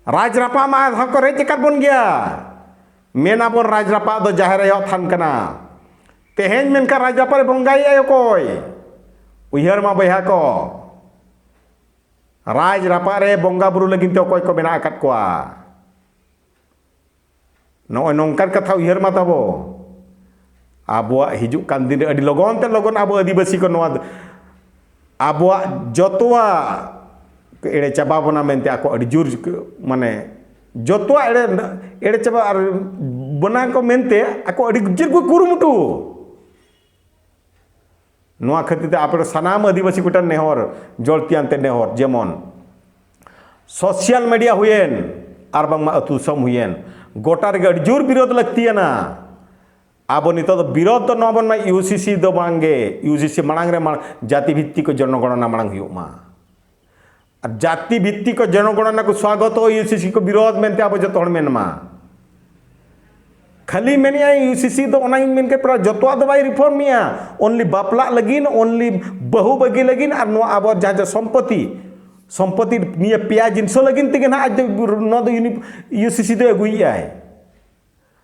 ᱨᱟᱡᱽ ᱨᱟᱯᱟᱜ ᱢᱟ ᱟᱨᱦᱚᱸ ᱠᱚ ᱨᱮᱡ ᱟᱠᱟᱫ ᱵᱚᱱ ᱜᱮᱭᱟ᱾ ᱢᱮᱱᱟᱵᱚᱱ ᱨᱟᱡᱽ ᱨᱟᱯᱟᱜ ᱫᱚ ᱡᱟᱦᱮᱨ ᱟᱭᱳᱣᱟᱜ ᱛᱷᱟᱱ ᱠᱟᱱᱟ᱾ ᱛᱮᱦᱮᱧ ᱢᱮᱱᱠᱷᱟᱱ ᱨᱟᱡᱽ ᱨᱟᱯᱟᱜ ᱨᱮ ᱵᱚᱸᱜᱟᱭᱮᱫ ᱟᱭ ᱚᱠᱚᱭ? ᱩᱭᱦᱟᱹᱨ ᱢᱟ ᱵᱚᱭᱦᱟ ᱠᱚ, ᱨᱟᱡᱽ ᱨᱟᱯᱟᱜ ᱨᱮ ᱵᱚᱸᱜᱟ ᱵᱩᱨᱩ ᱞᱟᱹᱜᱤᱫ ᱛᱮ ᱚᱠᱚᱭ ᱠᱚ ᱢᱮᱱᱟᱜ ᱟᱠᱟᱫ ᱠᱚᱣᱟ? ᱱᱚᱜᱼᱚᱭ ᱱᱚᱝᱠᱟᱱ ᱠᱟᱛᱷᱟ ᱩᱭᱦᱟᱹᱨ ᱢᱟ ᱛᱟᱵᱚ᱾ ᱟᱵᱚᱣᱟᱜ ᱦᱤᱡᱩᱜ ᱠᱟᱱ ᱫᱤᱱ ᱨᱮ ᱟᱹᱰᱤ ᱞᱚᱜᱚᱱ ᱛᱮ ᱞᱚᱜᱚᱱ ᱟᱵᱚ ᱟᱹᱫᱤᱵᱟᱹᱥᱤ ᱠᱚ ᱱᱚᱣᱟ ᱫᱚ, ᱟᱵᱚᱣᱟᱜ ᱡᱚᱛᱚᱣᱟᱜ ᱠᱚ ᱮᱲᱮ ᱪᱟᱵᱟ ᱵᱚᱱᱟ ᱢᱮᱱᱛᱮ ᱟᱠᱚ ᱟᱹᱰᱤ ᱡᱳᱨ, ᱢᱟᱱᱮ, ᱡᱚᱛᱚᱣᱟᱜ ᱮᱲᱮ, ᱮᱲᱮ ᱪᱟᱵᱟ ᱟᱨ ᱵᱚᱱᱟ ᱠᱚ ᱢᱮᱱᱛᱮ ᱟᱠᱚ ᱟᱹᱰᱤ ᱡᱳᱨ ᱠᱚ ᱠᱩᱨᱩᱢᱩᱴᱩ᱾ ᱱᱚᱣᱟ ᱠᱷᱟᱹᱛᱤᱨ ᱛᱮ ᱟᱯᱮ ᱥᱟᱱᱟᱢ ᱟᱹᱫᱤᱵᱟᱹᱥᱤ ᱠᱚᱴᱷᱮᱱ ᱱᱮᱦᱚᱨ, ᱡᱚᱲᱛᱤᱭᱟᱱ ᱛᱮ ᱱᱮᱦᱚᱨ, ᱡᱮᱢᱚᱱ ᱥᱳᱥᱟᱞ ᱢᱤᱰᱤᱭᱟ ᱦᱩᱭᱮᱱ ᱟᱨ ᱵᱟᱝᱢᱟ ᱟᱹᱛᱩ ᱫᱤᱥᱚᱢ ᱦᱩᱭᱮᱱ, ᱜᱚᱴᱟ ᱨᱮᱜᱮ ᱟᱹᱰᱤ ᱡᱳᱨ ᱵᱤᱨᱳᱫᱷ ᱞᱟᱹᱠᱛᱤᱭᱟᱱᱟ᱾ ᱟᱵᱚ ᱱᱤᱛᱚᱜ ᱫᱚ ᱵᱤᱨᱳᱫᱷ ᱫᱚ ᱱᱚᱣᱟ ᱵᱚᱱ ᱢᱮᱱᱟ, ᱤᱭᱩᱥᱤᱥᱤ ᱫᱚ ᱵᱟᱝᱜᱮ, ᱤᱭᱩᱥᱤᱥᱤ ᱢᱟᱲᱟᱝ ᱨᱮ ᱢᱟᱲ-, ᱡᱟᱹᱛᱤ ᱵᱷᱤᱛᱛᱤᱠ ᱡᱚᱱᱚᱜᱚᱬᱚᱱᱟ ᱢᱟᱲᱟᱝ ᱦᱩᱭᱩᱜ ᱢᱟ᱾ ᱟᱨ ᱡᱟᱹᱛᱤ ᱵᱷᱤᱛᱛᱤᱠ ᱡᱚᱱᱚᱜᱚᱬᱚᱱᱟ ᱠᱚ ᱥᱣᱟᱜᱚᱛᱚ, ᱤᱭᱩᱥᱤᱥᱤ ᱠᱚ ᱵᱤᱨᱳᱫᱷ ᱢᱮᱱᱛᱮ ᱟᱵᱚ ᱡᱚᱛᱚ ᱦᱚᱲ ᱢᱮᱱ ᱢᱟ᱾ ᱠᱷᱟᱹᱞᱤ ᱢᱮᱱᱮᱜᱼᱟ ᱤᱭᱩᱥᱤᱥᱤ ᱫᱚ, ᱚᱱᱟᱧ ᱢᱮᱱ ᱠᱮᱫ, ᱯᱨᱟᱭ ᱡᱚᱛᱚᱣᱟᱜ ᱫᱚ ᱵᱟᱭ ᱨᱤᱯᱷᱚᱨᱢ ᱮᱜᱼᱟ, ᱚᱱᱞᱤ ᱵᱟᱯᱞᱟᱜ ᱞᱟᱹᱜᱤᱫ, ᱚᱱᱞᱤ ᱵᱟᱹᱦᱩ ᱵᱟᱹᱜᱤ ᱞᱟᱹᱜᱤᱫ, ᱟᱨ ᱱᱚᱣᱟ ᱟᱵᱚᱣᱟᱜ ᱡᱟᱦᱟᱸ ᱡᱟᱦᱟᱸ ᱥᱚᱢᱯᱚᱛᱤ, ᱥᱚᱢᱯᱚᱛᱤ ᱱᱤᱭᱟᱹ ᱯᱮᱭᱟ ᱡᱤᱱᱤᱥ ᱞᱟᱹᱜᱤᱫ ᱛᱮᱜᱮ ᱱᱟᱦᱟᱜ ᱟᱡ ᱫᱚ ᱱᱚᱣᱟ ᱫᱚ ᱤᱭᱩᱱᱤ-, ᱤᱭᱩᱥᱤᱥᱤ ᱫᱚᱭ ᱟᱹᱜᱩᱭᱮᱜᱼᱟᱭ᱾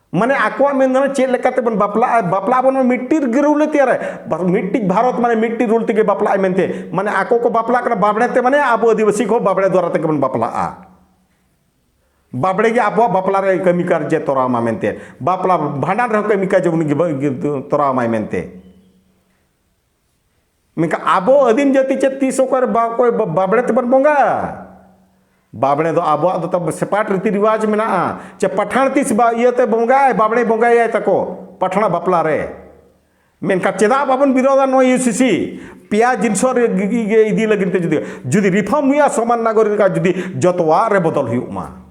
ᱢᱟᱱᱮ ᱟᱠᱚᱣᱟᱜ ᱢᱮᱱ ᱫᱚ ᱪᱮᱫ ᱞᱮᱠᱟᱛᱮ ᱵᱚᱱ ᱵᱟᱯᱞᱟᱜᱼᱟ, ᱵᱟᱯᱞᱟ ᱵᱚᱱ ᱢᱤᱫᱴᱤᱡ ᱜᱮ ᱨᱩᱞ ᱮ ᱛᱮᱭᱟᱨᱟ, ᱵᱟᱥ ᱢᱤᱫᱴᱤᱡ ᱵᱷᱟᱨᱚᱛ ᱢᱟᱱᱮ ᱢᱤᱫᱴᱤᱡ ᱨᱩᱞ ᱛᱮᱜᱮ ᱵᱟᱯᱞᱟᱜ ᱟᱭ ᱢᱮᱱᱛᱮ, ᱢᱟᱱᱮ ᱟᱠᱚ ᱠᱚ ᱵᱟᱯᱞᱟᱜ ᱠᱟᱱᱟ ᱵᱟᱵᱽᱲᱮ ᱛᱮ, ᱢᱟᱱᱮ ᱟᱵᱚ ᱟᱹᱫᱤᱵᱟᱹᱥᱤ ᱠᱚ ᱵᱟᱵᱽᱲᱮ ᱫᱣᱟᱨᱟ ᱛᱮᱜᱮ ᱵᱚᱱ ᱵᱟᱯᱞᱟᱜᱼᱟ᱾ ᱵᱟᱵᱽᱲᱮ ᱜᱮ ᱟᱵᱚᱣᱟᱜ ᱵᱟᱯᱞᱟ ᱨᱮ ᱠᱟᱹᱢᱤ ᱠᱟᱨᱡᱮ ᱛᱚᱨᱟᱣ ᱢᱟ ᱢᱮᱱᱛᱮ, ᱵᱟᱯᱞᱟ ᱵᱷᱟᱸᱰᱟᱱ ᱨᱮᱦᱚᱸ ᱠᱟᱹᱢᱤ ᱠᱟᱡᱽ ᱩᱱᱤ ᱜᱮ ᱵᱟ-, ᱜᱮ ᱛᱚᱨᱟᱣ ᱢᱟᱭ ᱢᱮᱱᱛᱮ᱾ ᱢᱮᱱᱠᱷᱟᱱ ᱟᱵᱚ ᱟᱹᱫᱤᱢ ᱡᱟᱹᱛᱤ ᱪᱮᱫ ᱛᱤᱥ ᱚᱠᱚᱭ ᱨᱮ ᱵᱟ-, ᱚᱠᱚᱭ ᱵᱟ-, ᱵᱟᱵᱽᱲᱮ ᱛᱮᱵᱚᱱ ᱵᱚᱸᱜᱟ? ᱵᱟᱵᱽᱲᱮ ᱫᱚ ᱟᱵᱚᱣᱟᱜ ᱫᱚ ᱛᱟᱵᱚ ᱥᱮᱯᱟᱴ ᱨᱤᱛᱤ ᱨᱤᱣᱟᱡᱽ ᱢᱮᱱᱟᱜᱼᱟ, ᱪᱮ ᱯᱟᱴᱷᱟᱬ ᱛᱤᱥ ᱵᱟ-, ᱤᱭᱟᱹᱛᱮ ᱵᱚᱸᱜᱟᱭ, ᱵᱟᱵᱽᱲᱮ ᱵᱚᱸᱜᱟᱭᱟᱭ ᱛᱟᱠᱚ ᱯᱟᱴᱷᱟᱬ ᱵᱟᱯᱞᱟ ᱨᱮ᱾ ᱢᱮᱱᱠᱷᱟᱱ ᱪᱮᱫᱟᱜ ᱵᱟᱵᱚᱱ ᱵᱤᱨᱳᱫᱟ ᱱᱚᱣᱟ ᱤᱭᱩᱥᱤᱥᱤ? ᱯᱮᱭᱟ ᱡᱤᱱᱤᱥ ᱨᱮ ᱜᱮ, ᱜᱮ ᱤᱫᱤ ᱞᱟᱹᱜᱤᱫ ᱛᱮ ᱡᱩᱫᱤ, ᱡᱩᱫᱤ ᱨᱤᱯᱷᱚᱨᱢ ᱦᱩᱭᱩᱜᱼᱟ, ᱥᱚᱢᱟᱱ ᱱᱟᱜᱚᱨᱤᱠ ᱟᱜ ᱡᱩᱫᱤ ᱡᱚᱛᱚᱣᱟᱜ ᱨᱮ ᱵᱚᱫᱚᱞ ᱦᱩᱭᱩᱜ ᱢᱟ᱾